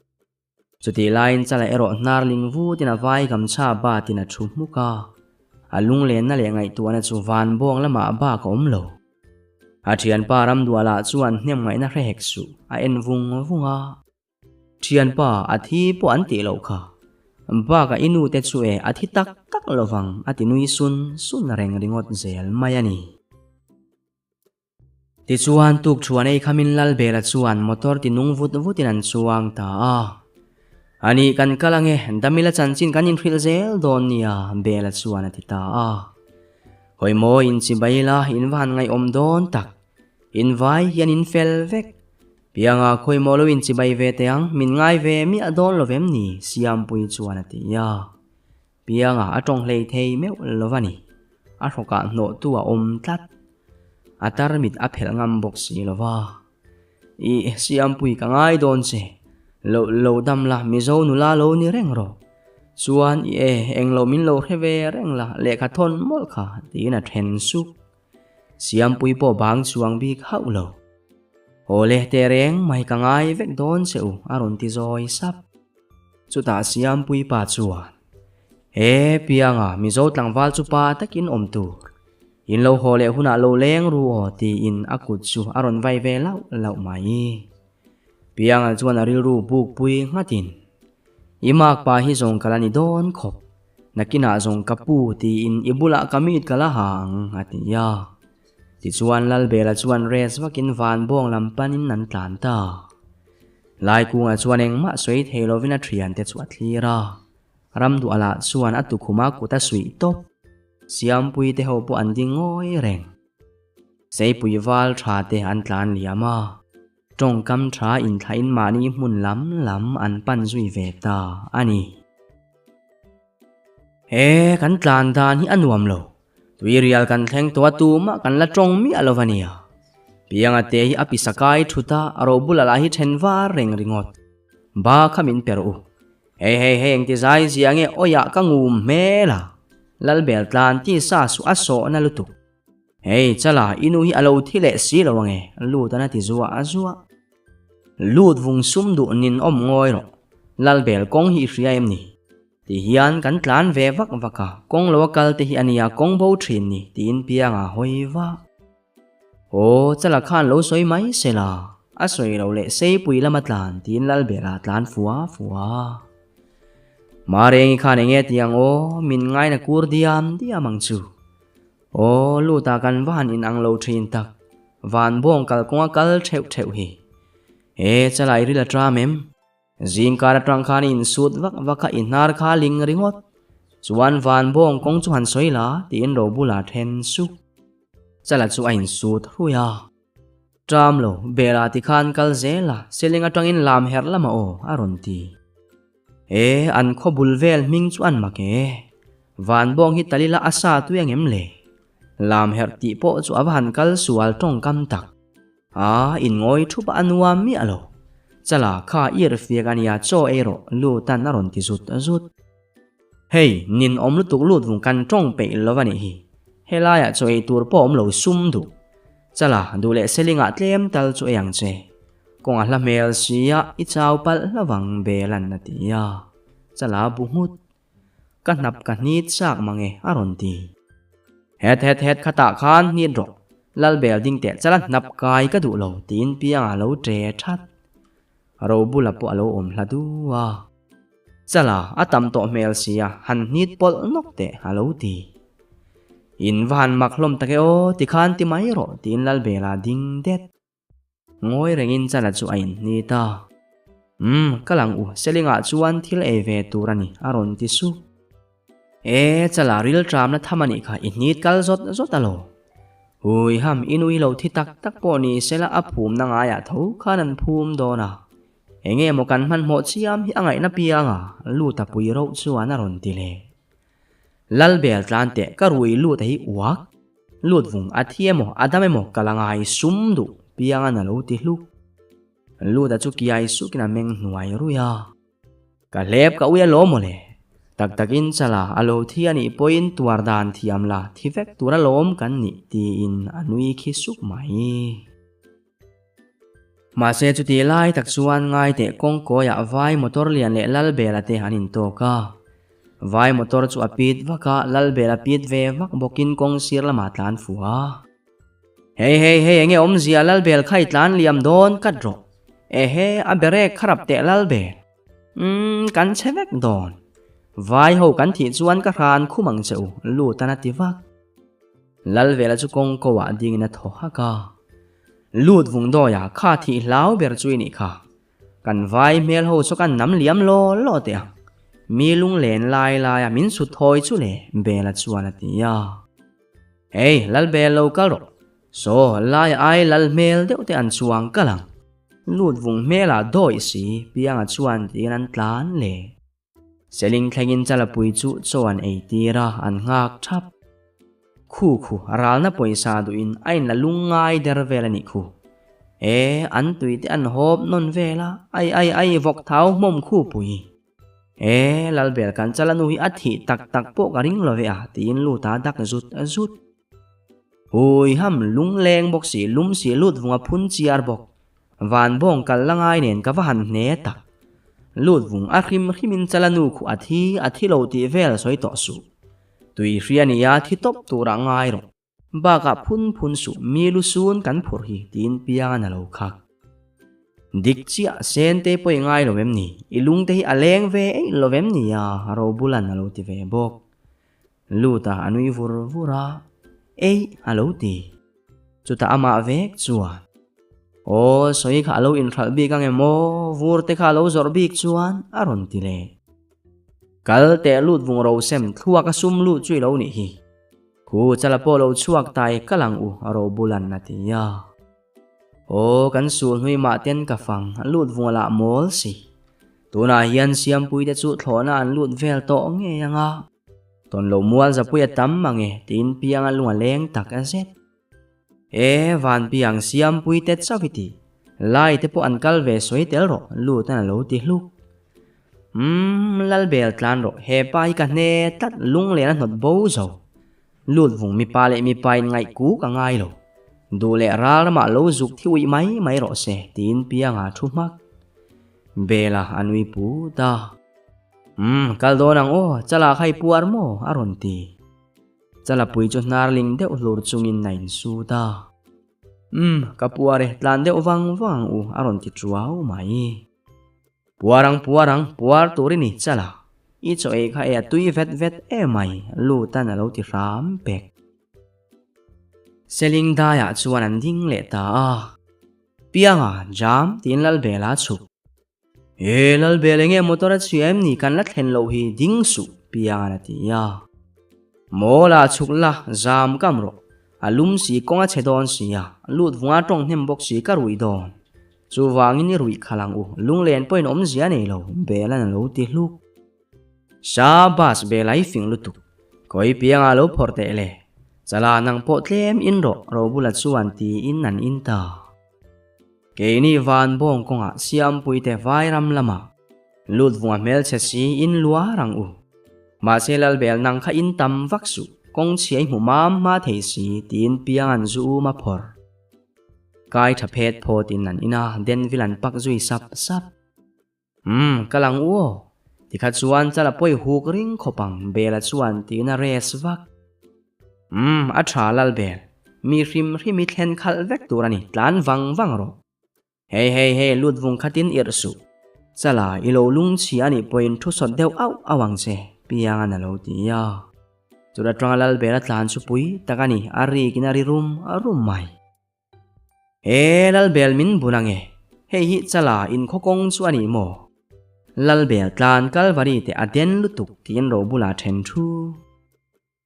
Chutih laiin Chala erawh hnar ling vutin a vai gamchha batin a thu hmuk a. A lunglenna leh ngaihtuahna chu van bawng lamah bak a awm lo. A thianpa Ramduala chuan hnem ngaihna hre hek suh a en vung vung a. Thianpa, a thi pawh an tih loh kha. Bakah i nu te chu e a thi tak tak lovang a ti nui sun sun reng ringawt zel mai a ni. Tichuan, tukṭhuan ei khamin Lalbela chuan motor ti nung vut vutin an chuang ta a. A nih kan kal ange, Damila chanchin kan inhrilh zel dawn nia, Bela chuan a ti ta a. Hawi maw inchibai ila, in va han ngaihawm dawn tak. In vai hian in fel vek. Pianga khawi maw lo inchibai ve teh ang, min ngai ve miah dawn lo vem ni, Siampuii chuan a ti a. Pianga a tawng hlei thei meuh lo va ni. A hrawkah hnawhtu a awm tlat. A tarmit a phelh ngam bawk si lo va. Ih, Siampui ka ngai dawn che. Lo lo dam la, Mizo nula lo ni reng rawh. Chuan i e, englo min lo hre ve reng la, lehkha thawn mawlh kha, tiin a then suk. Siampui pawh bang chuang bik hauh lo. Aw le, teh reng mai ka ngai vek dawn che u, a rawn ti zawi sap. Chutah Siampui pa chuan, He pianga Mizo tlangval chu pa takin awm tur. In lo haw leh hunah lo leng ru aw tiin a kut chu a rawn vai ve lauh lauh mai. Pianga chuan a rilru buk pui nghatin, I mak pa hi zawng ka la ni dawn khawp. Nakinah zawng ka pu tiin i bulah ka mit ka la ha ang a ti a. Tichuan Lalbela chuan rest vakin van bawng lam panin an tlan ta. Laikunga chuan engmah sawi thei lovin a thiante chu a thlir a. Ramduahlah chuan a tukhuma kut a suih tawp. Siampui te ho pawh an ding ngawi reng. Seipui val tha te an tlan liam a. Tawngkam tha inthlain mahni hmun lam lam an pan zui ve ta a ni. He kan tlan dan hi a nuam lo. Tuirial kan thleng tawh a tumah kan la tawng miah lo va nia. Pianga te hi a pisa kai thut a, a robula lah hi then var reng ringawt. Ba kha min pe rawh u. Hei hei hei engti zai zia nge awiah ka ngum hmel a. Lalbel tlan ti sa suh a sawhna lutuk. Hei chala i nu hi a lo thi leh si lo ange lut an a ti zuah zuah. Lut vung sum duh nin awm ngawi rawh. Lalbel kawng hi i hria em ni? Ti hian kan tlan ve vak vak a, kawng lo a kal te hi a nia kawng bo thin ni tiin pianga hawi vak. Aw, chala khan lo sawi mai se la, a sawi lo leh seipui lama tlan tiin Lalbela tlan fua fua. Marengi khan enge ti ang aw, min ngaina kur diam diam ang chu. Aw, luta kan va han inang lo thin tak, van bawng kalkawnga kal theuh theuh hi. He chala i ril a tram em? Zingkar atang khan i insut vak vak a, i hnar kha a ling ringawt. Chuan van bawng kawng chu han sawi la, tiin ro bulah then suk. Chala chu a insut hrui a. Ṭam lo, Bela ti khan kal zel a, seling atangin lam herh lamah aw, a rawn ti. E, an khaw bul vel hming chu an mak e. Van bawng hi talila a sa tui angem le? Lam herh tih pawh chu a va han kal sual tawngkam tak. A inngawi thup a nuam miah lo. Chala kha i rfiak a nia chaw ei rawh Lutan a rawn ti zut zut. Hei, nin awm lutuk lut vung kan tawng peih lo a nih hi. Helaiah chaw ei tur pawh awm lo sum duh. Chala, duh leh selingah tlem tal chu ei ang che. Kawng a hla hmel sia i chau palh hlavang Belan a ti a. Chala bu nghut. Ka hnap ka hnit chak mang e, a rawn ti. Het het het khatah khan hnit rawh, Lalbel ding teh chala hnap kai ka duh lo tiin piangah a lo ṭe ṭhat. Ro bula pawh a lo awm hla du a. Chala a tam tawh hmel sia, han hnit pawlh nawk teh a lo ti. In va han mak hlawm tak e aw, tikhan ti mai rawh tiin Lalbela ding det. Ngawi rengin Chala chu a inhnit a. Umm, kal ang u, Selingah chuan thil ei ve tur a ni, a rawn ti sup. E, Chala ril tramna tham a nih kha, i hnit kal zawt zawt a lo. Hui ham, i nui lo thi tak tak pawh ni sela a phumna ngaiah tho khan an phum dawn a. Enge maw kan hmanhmawh chiam hi a ngaihna piang a, lut a pui roh chuan a rawn ti leh. Lalbel tlan teh ka rui lut a hi uak. Lut vung a thi emaw a dam emaw ka la ngai sum duh piangan a lo ti hluk. Lut a chu kiai sukin a meng hnuai rui a. Ka hlep ka ui alawm mawle. Tak takin chala a lo thi a nih pawhin tuar dan thiam la thi vek tur alawm kan nih tiin a nui khi suk mai. Mahse chutih lai tak chuan ngaiteh kawngkawiah vai motor lian leh Lalbela te an intawk a. Vai motor chu a pit vak a, Lalbela pit ve vak bawkin kawng sir lamah tlan fuh a. Hei hei hei enge awmzia Lalbel kha i tlan liam dawn kat rawh. Ehe a berek kharap teh Lalbel. Umm kan chhe vek dawn. Vai ho kan thih chuan ka hran khum ang che u lut an a ti vak. Lalvela chu kawng ko ah dingin a thaw hak a. Lut vung dawi ah kha thih hlau ber chu i nih kha. Kan vai hmel ho chu kan nam liam law law teh ang. Mi lunglen lai lai a min sut thawi chu le Bela chuan a ti a. Hei, Lalbel lo kal rawh. Saw, lai ai lal hmel deuh te an chuang kal ang. Lut vung hmelah dawih si, Pianga chuan tiin an tlan le. Seling thlengin Chalapui chu chaw an ei tir a, an nghak thap. Khu khu, ralna pawisa duhin a inla lung ngai der vel a nih khu. E, an tui te an hawp nawn vel a, ai ai ai vawk thau hmawm khu pui. E, Lalbel kan chala nu hi a thih tak tak pawh ka ring lo ve a, tiin lut a dak zut zut. Hui ham lungleng bawk si, lum si lut vunga phun chiar bawk. Van bawng kal la ngai nen ka va han hne tak. Lut vung a hrim hrimin chala nu khuh a thi, a thi lo tih vel sawi tawh suh. Tui hria nia thi tawp turah ngai rawh. Bakah phun phun suh mi lu sun kan phurh hi tiin piang a na lo khak. Dik chiah sen te pawh i ngai lo em ni? I lung te hi a leng ve eih lo em ni a? Robulan a lo ti ve bawk. Lut a a nui vur vur a, Eih a lo ti. Chutah amah vek chuan, Aw sawi kha a lo inhralh bik ang em aw? Vur te kha a lo zawrh bik chuan a rawn ti leh. Kal teh lut vung ro sem thluak a sum lut chu i lo nih hi. Khu chala pawh lo chhuak tai kal ang u a ro bulan a ti a. Aw kan sul hnui mah ten ka fang a lut vung a lah mawl si. Tunah hian Siampui te chu thlawhna an lut vel tawh ngei ang a. Tawn lo mual zapui a tam mang e tiin piang a lung a leng tak a zet. E van piang Siampui te chauh i ti. Lai te pawh an kal ve sawi tel rawh lut an a lo ti hluk. Umm, Lalbel tlan rawh, he pa hi ka hne tlat lunglen a hnawt bo zo. Lut vung mipa leh mipa in ngaih kuk a ngai lo. Duh leh ral ramah lo zuk thi uih mai mai rawh se, tiin Pianga thu hmak. Bela a nui put a. Umm, kal dawn ang aw, chala kha i puar maw? a rawn ti. Chalapui chu hnar ling deuh hlur chungin a insut a. Umm, ka puar e, tlan deuh vang vang ang u, a rawn ti tuau mai. Puar ang puar ang, puar tur i ni chala. I chaw ei kha ei a tui vet vet emai, Lutan a lo ti hram pek. Seling daiah chuan an ding leh ta a. Pianga, jam, tiin Lalbela a chhuk. He Lalbel enge motor a chhia em ni kan la thlen loh hi ding suh, Pianga'n a ti a. Mawl ah chhuk la, zam kam rawh. A lum si kawng a chhe dawn sia, lut vunga tawng hnem bawk si ka ruih dawn. Chuvangin i ruih khalh ang u, lunglen pawhin awmzia a nei lo, Bela'n a lo ti hluk. Sa bus Bela i fing lutuk, kawi piangah lo phawrh teh le, chala nang pawh tlem in rawh Robula chuan tiin an in ta. Keini van bawng kawngah Siampuite Vairam lamah lut vunga hmelchhe si in luar ang u. Mahse Lalbel nang kha in tam vak suh, kawng chhia i hmu mam hma thei si tiin pianga'n zu um a phawrh. Kai tha phet phawt in an in a, Denville an pak zui sap sap. Umm, kal ang u aw. Tikha chuan chala pawi huk ring khawp ang, Bela chuan tiin a rest vak. Umm, a tha Lalbel. Mi hrim hrim hi thlen khalh vek tur a ni, tlan vang vang rawh. Hei hei hei lut vung khatin irh suh. Chala, i lo lungchhi a nih pawhin thu sawt deuh auh auh ang che, Pianga'n a lo ti a. Chut atanga Lalbela tlan chu pui tak a ni, a rikin a ri rum rum mai. He Lalbel min bun ange, hei hi Chala inkhaw kawng chu a ni maw? Lalbel tlan Kalvari te a den lutuk tiin ro bulah then thu.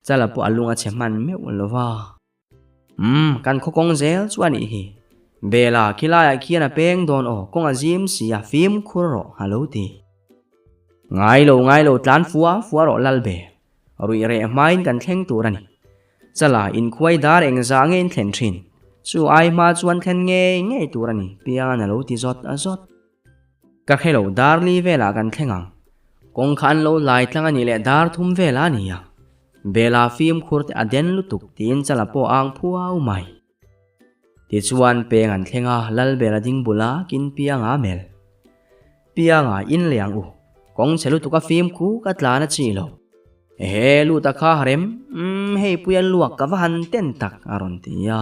Chala pawh a lung a chhe hman meuh lo va. Umm, kan khaw kawng zel chu a nih hi. Bela, khilaiah khian a peng dawn aw, kawng a zim si a, fimkhur rawh, a lo ti. Ngai lo, ngai lo, tlan fua fua rawh Lalbe. Ruih reh hmain kan thleng tur a ni. Chala, inkhuai dar engzah nge in thlen thin? Chu ai hma chuan thlen ngei ngei tur a ni, Pianga'n a lo ti zawt zawt. Ka hre lo, dar li velah kan thleng ang. Kawng kha an lo lai tlang a nih leh dar thum velah a ni a. Bela fimkhur te a den lutuk tiin chala pawh a ang phuau mai. Tichuan peng an thleng a, Lalbela ding bula kin Pianga a melh. Pianga in leh ang u, kawng chhe lutuk a fim khu ka tlan a chi lo. Ehe lut a kha harem, umm hei puia luak ka va han ten tak a rawn ti a.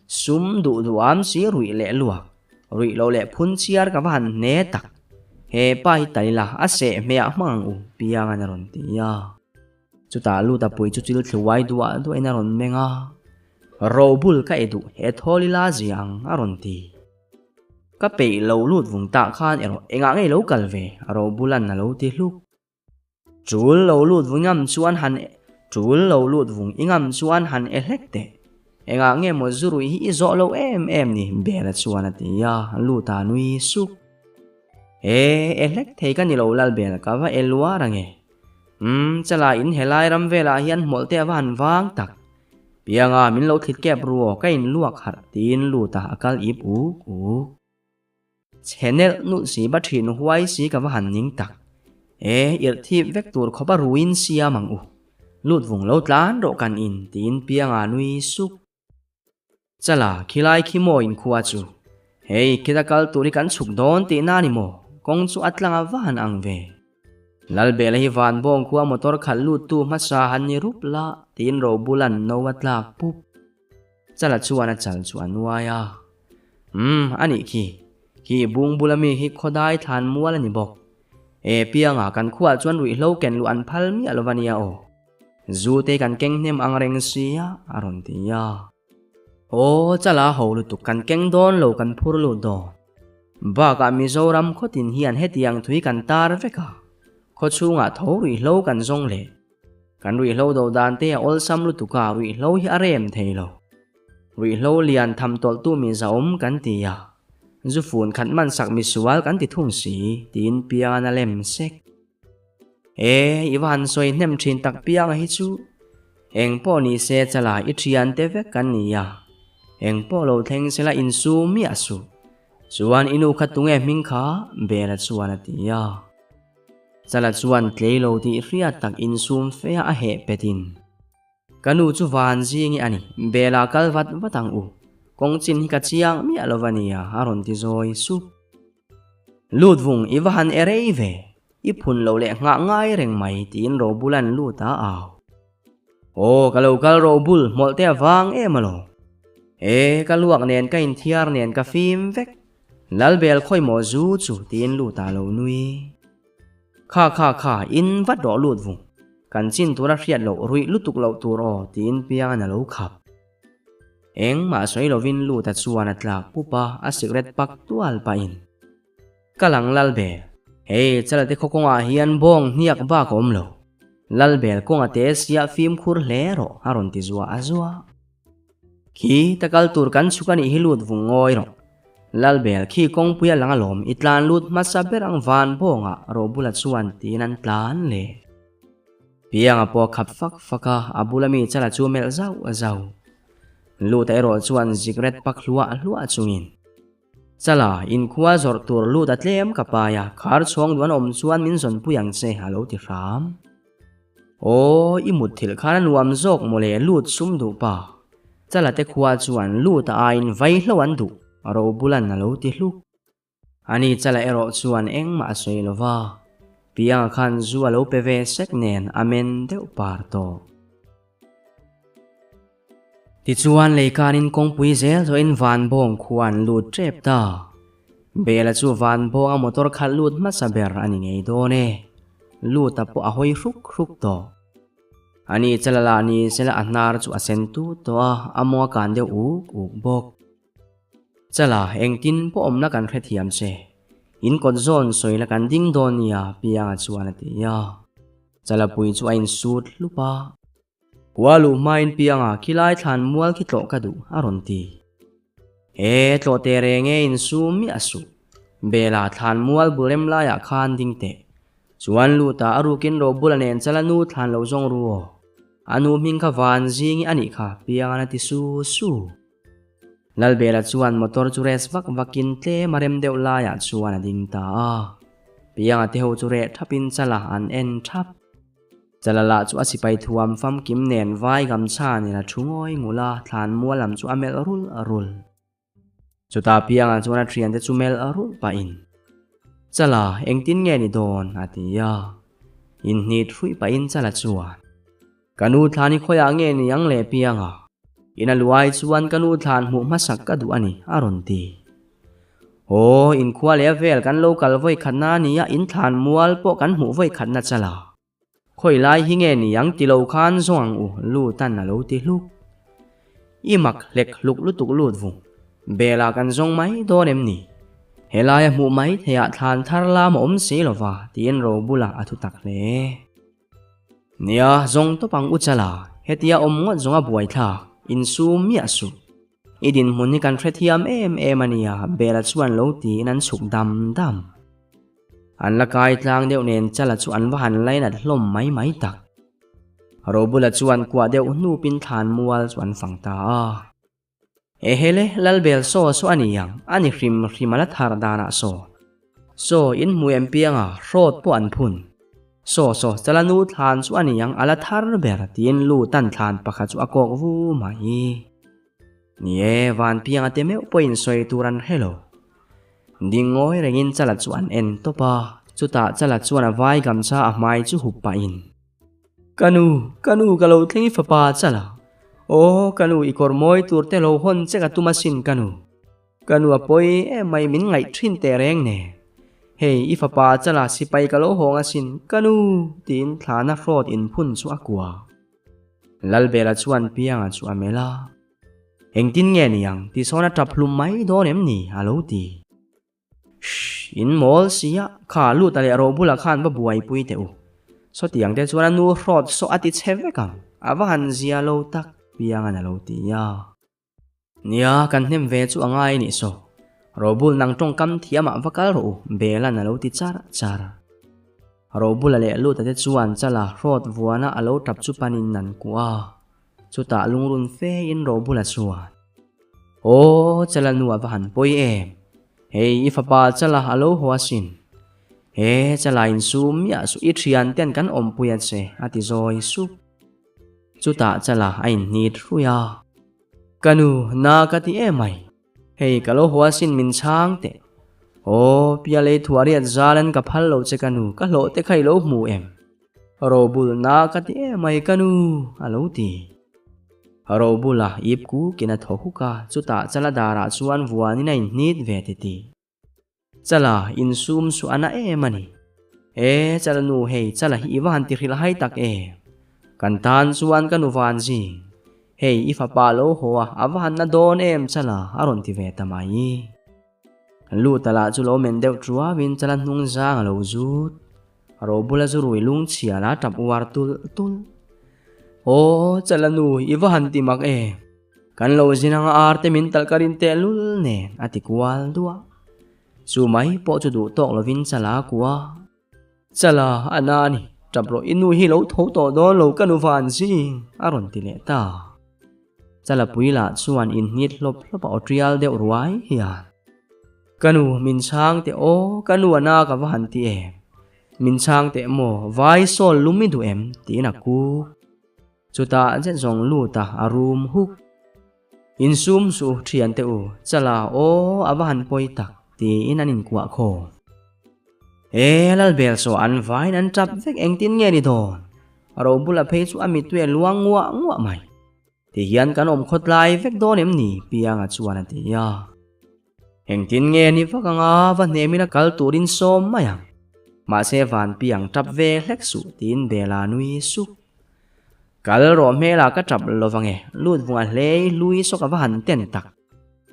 Sum duh duh am si ruih leh luak, ruih lo leh phun chhiar ka va han hne tak. He pa hi taila a seh hmeh ah hmang ang u Pianga'n a rawn ti a. Chutah lut a pui chu chil thlu uai duah duahin a rawn meng a, Robul ka e duh he thawl ila zia ang a rawn ti. Ka peih lo lut vung tah khan erawh engah ngei lo kal ve Robulan a lo ti hluk. Tul lo lut vung ngam chuan han Tul lo lut vung i ngam chuan han e hlek teh. Engah nge maw zurui hi i zawh lo em em ni Bela chuan a ti a, lut a nui suk. E e hlek thei ka ni lo Lalbel ka va e luar ange. Umm, chala in helai ram velah hian hmawlh te a va han vang tak. Pianga min lo thlit kep ru aw, ka in luak harh tiin lut a, a kal ip uk uk. Chhe nelh nulh si ba thin huai si ka va han ning tak. E, irh thip vek tur khawp a ruin siam ang u. Lut vung lo tlan rawh kan in tiin Pianga nui suk. Chala, khilai khi maw in khua chu? Hei, khita kal tur hi kan chhuk dawn tih na ni maw? Kawng chu a tlang a va han ang ve. Lalbela hi van bawng khua motor khalh lut tu hmasa han ni rup la, tiin Robulan no a tlak pup. Chala chuan a chal chu a nuai a. Umm, a nih khi. Khi bung bula mi hi khawdai thlan mual a ni bawk. E, pianga kan khuaah chuan ruihhlo ken luh an phal miah lo va nia aw. Zu te kan keng hnem ang reng sia a rawn ti a. Aw chala ho lutuk kan keng dawn lo kan phur lut dawn. Bakah Mizoram khawtin hian hetiang thui kan tar vek a, khaw chhungah tho ruihhlo kan zawng leh. Kan ruihhlo do dan te a awlsam lutuk a ruihhlo hi a rem thei lo. Ruihhlo lian tham tawlhtu mi zahawm kan ti a, zu fun khat man sak misual kan ti thung si tiin pian a lem sek. E, i va han sawi hnem thin tak pianga hi chu. Eng pawh ni se chala i thian te vek kan ni a. Eng pawh lo thleng sela insum miah suh. Chuan i nu kha tunge hming kha Bela chuan a ti a. Chala chuan tlei lo tih hriat tak insum fe a a heh pet in. Ka nu chu van zing i a ni, Bela kal vat vat ang u. Kawng chin hi ka chiang miah lo va nia, a rawn ti zawi sup. Lut vung i va han e rei ve, i phun lo leh nghah ngai reng mai tiin Robulan lut a au. Aw ka lo kal Robul, hmawlh te a vang em alawm. E, ka luak nen ka inthiar nen ka fim vek. Lalbel khawi maw zu chu tiin lut a lo nui. Kha kha kha, in vat rawh lut vung. Kan chin tura hriat loh ruih lutuk loh tur aw tiin Piangan a lo khap. Engmah sawi lovin lut a chuan a tlak pup a, a sikret pak tual pahin. Ka lang Lalbel, hei Chalate khaw kawngah hian bawng hniak bak a awm lo. Lalbel kawnga te siah fimkhur hle rawh a rawn ti zuah a zuah. Khi ta kal tur kan chhuk a nih hi lut vung ngawi rawh. Lalbel khi kawngpui a lang alawm i tlan lut hmasa ber ang van bawngah Robula chuan tiin an tlan leh. Pianga pawh a khap fak fak a, a bula mi chala chu melh zauh zauh. Luta erawh chuan zikret pak hluah hluah chungin. Chala, inkhua zawrh tur lut a tlem ka pai a, khar chhawng duh an awm chuan min zawnpui ang che a lo ti hram. Aw, i mut thilh khan a nuam zawk mawle lut sum duh pa. Chala te khua chuan lut a aiin vaihlo an duh, Robulan a lo ti hluk. Ani Chala erawh chuan engmah a sawi lo va, Pianga khan zu a lo pe ve sek nen a men deuh par tawh. Tichuan leikanin kawngpui zel zawhin Vanbawng khua an lut tep ta. Bela chu Vanbawnga motor khalh lut hmasa ber a ni ngei dawn e. Luta pawh a hawi hruk hruk tawh. Ani chala lah ni sela a hnar chu a sen tut tawh a, a mawng a kan deuh uk uk bawk. Chala, engtin pawh awmna kan hrethiam che. In kawt zawn sawi la kan ding dawn nia, Pianga chuan a ti a. Chalapui chu a insut hlup a. Khua luh hmain pianga khilai thlan mual khi tlawh ka duh a rawn ti. He tlawh teh reng e insum miah suh. Bela thlan mual bul rem laiah khan ding teh. Chuan luta a rukin Robula nen chala nu thlan lo zawng ru aw. A nu hming kha van zingi a nih kha piangan a ti su su. Lalbela chuan motor chu rest vak vakin tlem a rem deuh laiah chuan a ding ta a. Pianga te ho chu reh thapin chala an en thap. Chala lah chu a sipai thuam famkim nen vai gamchha nen a thu ngawi ngul a, thlan mual lam chu a melh rul rul. Chutah piangah chuan a thiante chu melh rulh pahin, Chala, engtin nge ni dawn? a ti a. Inhnit hruih pahin Chala chuan, Ka nu thlan hi khawiah nge ni ang le pianga? In a luai chuan ka nu thlan hmuh hmasak ka duh a ni, a rawn ti. Aw, inkhua leh a vel kan lo kal vawi khatna a nia, in thlan mual pawh kan hmuh vawi khatna chala. Khawi lai hi nge ni ang ti lo khan zawng ang u, Lutan a lo ti hluk. I mak hlek hluk lutuk lut vung. Bela kan zawng mai dawn em ni? Helaia hmuh mai theiah thlan thar lam a awm si lo va, tiin ro bulah a thu tak hle. Nia, zawng tawp ang u chala, hetia awm ngawt zawnga buaithlak, insum miah suh. I dinhmun hi kan hrethiam em em a nia, Bela chuan lo tiin an chhuk dam dam. An la kai tlang deuh nen Chala chu an va han lainat hlawm mai mai tak. Robula chuan kuah deuh hnupin thlan mual chu an fang ta a. Ehele, Lalbel saw saw a ni ang, a ni hrim hrim a la thar danah saw. Saw in hmu em pianga hrawt pawh an phun. Saw saw, Chala nu thlan chu a ni ang, a la thar ber tiin lu tan thlan pakhat chu a kawk vu mai. Ni e, van pianga te meuh pawhin sawi tur an hre lo. Ding ngawi rengin Chala chu an en tawp a, chutah Chala chuan a vai gamcha a hmai chu hup pahin, Ka nu, ka nu ka lo thleng i fapa Chala, aw ka nu i kawr mawi tur te lo hawn che ka tum asin ka nu, ka nu a pawi em mai min ngaih thin teh reng nen, hei i fapa Chala sipai ka lo hawng asin ka nu tiin thlana hrawt inphun chu a kua. Lalbela chuan Pianga chu a melh a. Engtin nge ni ang ti sawn a tap hlum mai dawn em ni? a lo ti. Shh, in mawl si a, kha lut a leh ro bulah khan va buaipui teh u. Sawtiang te chuan a nu hrawt sawh a ti chhe vek ang, a va han zia lo tak piangan a lo ti a. Nia, kan hnem ve chu a ngai nih saw. Robul nang tawngkam thiamah va kal rawh u, Belan a lo ti char char. Robula leh Luta te chuan chala hrawt vuana a lo tap chu panin an kuah a. Chutah lungrun fe in Robula chuan, Aw, Chala nu a va han pawi em! Hei i fapa Chala a lo haw asin. He Chala insum miah suh i thian ten kan awmpui a che, a ti zawi sup. Chutah Chala a inhnit hrui a, Ka nu, na ka ti em mai. Hei ka lo haw asin min chhang teh. Aw, Pialei thuah riat zalan ka phal lo che ka nu, ka hlawh te kha i lo hmu em? Robul na ka ti em mai ka nu, a lo ti. Robula ip kukin a thaw huk a, chutah Chala darah chuan vuanin a inhnit ve ti ti. Chala, insum su a na em a ni. E, Chala nu hei, Chala hi i va han ti hrilh hai tak em. Kan tan chuan ka nu van zing. Hei, i fapa lo haw a, a va han na dawn em Chala, a rawn ti ve ta mai. Luta lah chu lo men deuh truauin Chala hnung zang a lo zut. Ro bula zu rui lung chhia la tap uar tul tul. Aw, Chala nu, i va han ti mak em? Kan lo zin anga ar te min talh ka rin teh lul nen, a ti kual duah. Chu mai pawh chu duh tawk lovin Chala a kuah a. Chala, a na a ni, tap rawh, i nu hi lo tho tawh dawn lo, ka nu van zing, a rawn ti leh ta. Chala pui lah chuan inhnit hlawp hlawp a aw tial deuh ruai hian. Ka nu, min chhang teh aw, ka nu a na ka va han ti em? Min chhang teh maw, vai sawl lum i duh em? tiin a kuk. Chutah zet zawng lut a, a rum huk. Insum suh thian teh u, Chala aw, a va han pawi tak, tiin an inkuah khawm. E, Lalbel saw an vaiin an tap vek engtin nge ni dawn? Robula phei chu a mittui a luang nguah nguah mai. Ti hian kan awm khawtlai vek dawn em ni? Pianga chuan a ti a. Engtin nge ni vak anga va hnemin a kal turin sawm mai ang. Mahse van piang tap ve hlek suh tiin Bela nui sup. Kal rawh hmelah ka tap lo vange, lut vunga hlei hlui saw ka va han ten tak.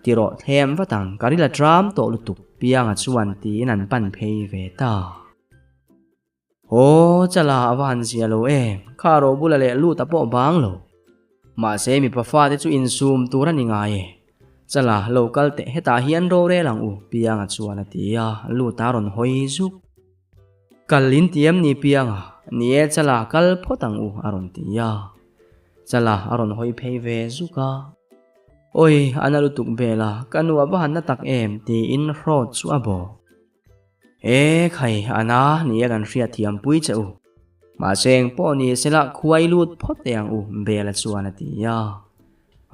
Ti rawh thlem vat ang, ka ril a tram tawh lutuk Pianga chuan tiin an pan phei ve ta. Aw, chala a va han zia lo em, kha ro bula leh lut a pawh bang lo. Mahse mipa fate chu insum tur a ni ngai e. Chala, lo kal teh, hetah hian rorel ang u, Pianga chuan a ti a, lut a rawn hawi zuk. Kal in ti em ni Pianga? Ni e chala, kal phawt ang u, a rawn ti a. Chala a rawn hawi phei ve zuk a. Awi, a na lutuk vel a, ka nu a va han na tak em, tiin hrawt chu a bawk. E khai, a na ni a kan hriat thiam pui che u. Mahse engpawh ni sela khuai lut phawt teh ang u, Bela chuan a ti a.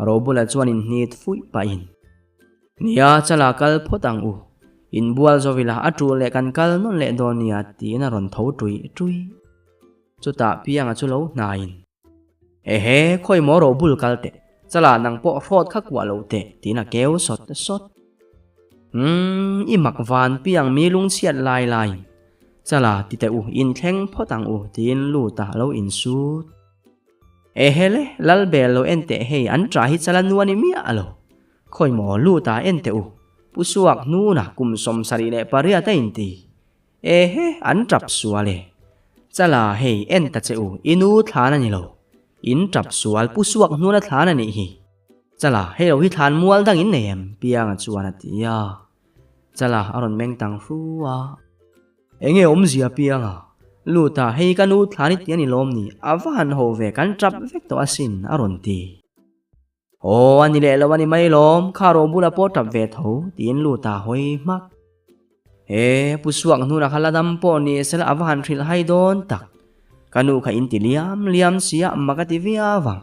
Robula chuan inhnit fuih pahin, Nia, chala kal phawt ang u. Inbual zo ila a tul leh kan kal nawn leh dawn nia, tiin a rawn tho ṭuih ṭuih. Chutah Pianga chu lo hnaiin, Ehe, khawi maw Robul kal teh, chala nang pawh hrawt kha kuah lo teh, tiin a keu sawt sawt. Umm, i mak van Piang mi lungchhiat lai laiin, Chala ti teh u, inthleng phawt ang u, tiin Luta a lo insut. Ehe le, lal bel lo en teh hei an ṭah hi chala nu a ni miah lo. Khawi maw lut ah en teh u, Pu Suak hnuna kum 78 a inti. Ehe, an ṭap sual e. Chala hei en ta che u, i nu thlan a ni lo. In ṭap sual Pu Suak hnuna thlan a nih hi. Chala, hei lo hi thlan mual dang in nei em? Pianga chuan a ti a. Chala a rawn meng tang hru a. Enge awmzia pianga? Luta, hei ka nu thlan i ti a ni lawm ni? A va han ho ve, kan tap vek tawh asin, a rawn ti. Aw, a ni leh lo a ni mai lawm, kha rawh bula pawh tap ve tho, tiin Luta hawi hmak. He, Pu Suak hnuna kha la dam pawh ni sela a va han hrilh hai dawn tak. Ka nu kha in ti liam liam sia, mak a ti viau ang.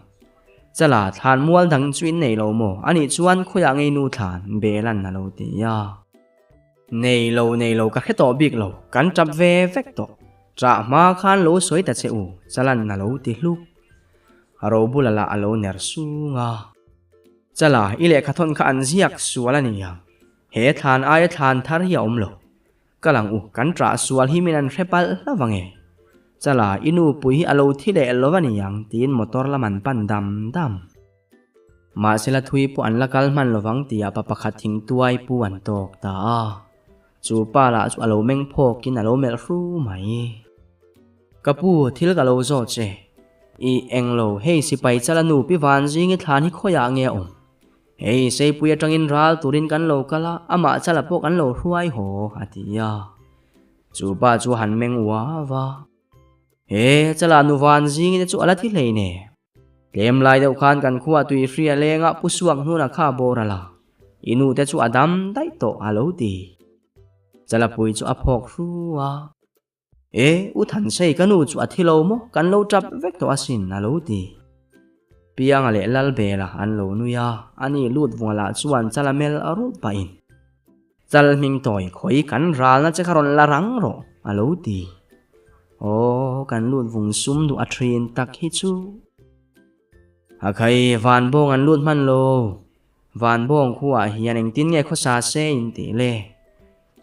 Chala, thlan mual dang chu in nei lo maw? Anih chuan khawiah ngei nu thlan, Belan a lo ti a. Nei lo, nei lo, ka hre tawh bik lo, kan tap ve vek tawh. Ṭah hma khan lo sawi ta che u, Chalan a lo ti hluk. A ro bula lah a lo ner sung a. Chala, i lehkha thawn kha an ziak sual a ni ang. He thlan aia thlan thar hi a awm lo. Kal ang u, kan ṭah sual hi min an hre palh hlauh ang e. Chala, i nu pui hi a lo thi leh lo a ni ang, tiin motor lam an pan dam dam. Mahsela thui pawh an la kal hman lovang tihah pa pakhat thingtuai pu an tawk ta a. Chu pa lah chu a lo meng phawkin a lo melh hru mai. Ka pu, thil ka lo zawt che. I englo, hei sipai chala nu pi Vanzingi thlan hi khawiah nge a awm? Hei Seipui atangin ral turin kan lo kal a, amah chala pawh kan lo hruai haw, a ti a. Chu pa chu a han meng uau a. He chala nu Vanzingi te chu a la thi hlei ne. Tlem lai deuh khan kan khua tui hria lengah Pu Suak hnuna kha bawr a la, i nu te chu a dam daih tawh a lo ti. Chalapui chu a phawk hru a. E, U Thansei ka nu chu a thi lo maw, kan lo tap vek tawh asin a lo ti. Pianga leh Lalbela an lo nui a, ani lut vunga lah chuan chala mel a rulh pahin. Chal hming tawi khawi kan ralna che kha rawn la rang rawh, a lo ti. Aw, kan lut vung sum duh a thin tak hi chu. A khai, van bawng an lut hman lo. Van bawng khuaah hian engtin nge khawsa se in tih le?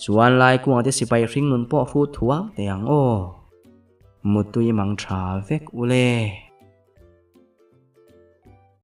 Chuan lai kungah te sipai hring nun pawh hrut thuak teh ang aw. Mutui mang tha vek u le.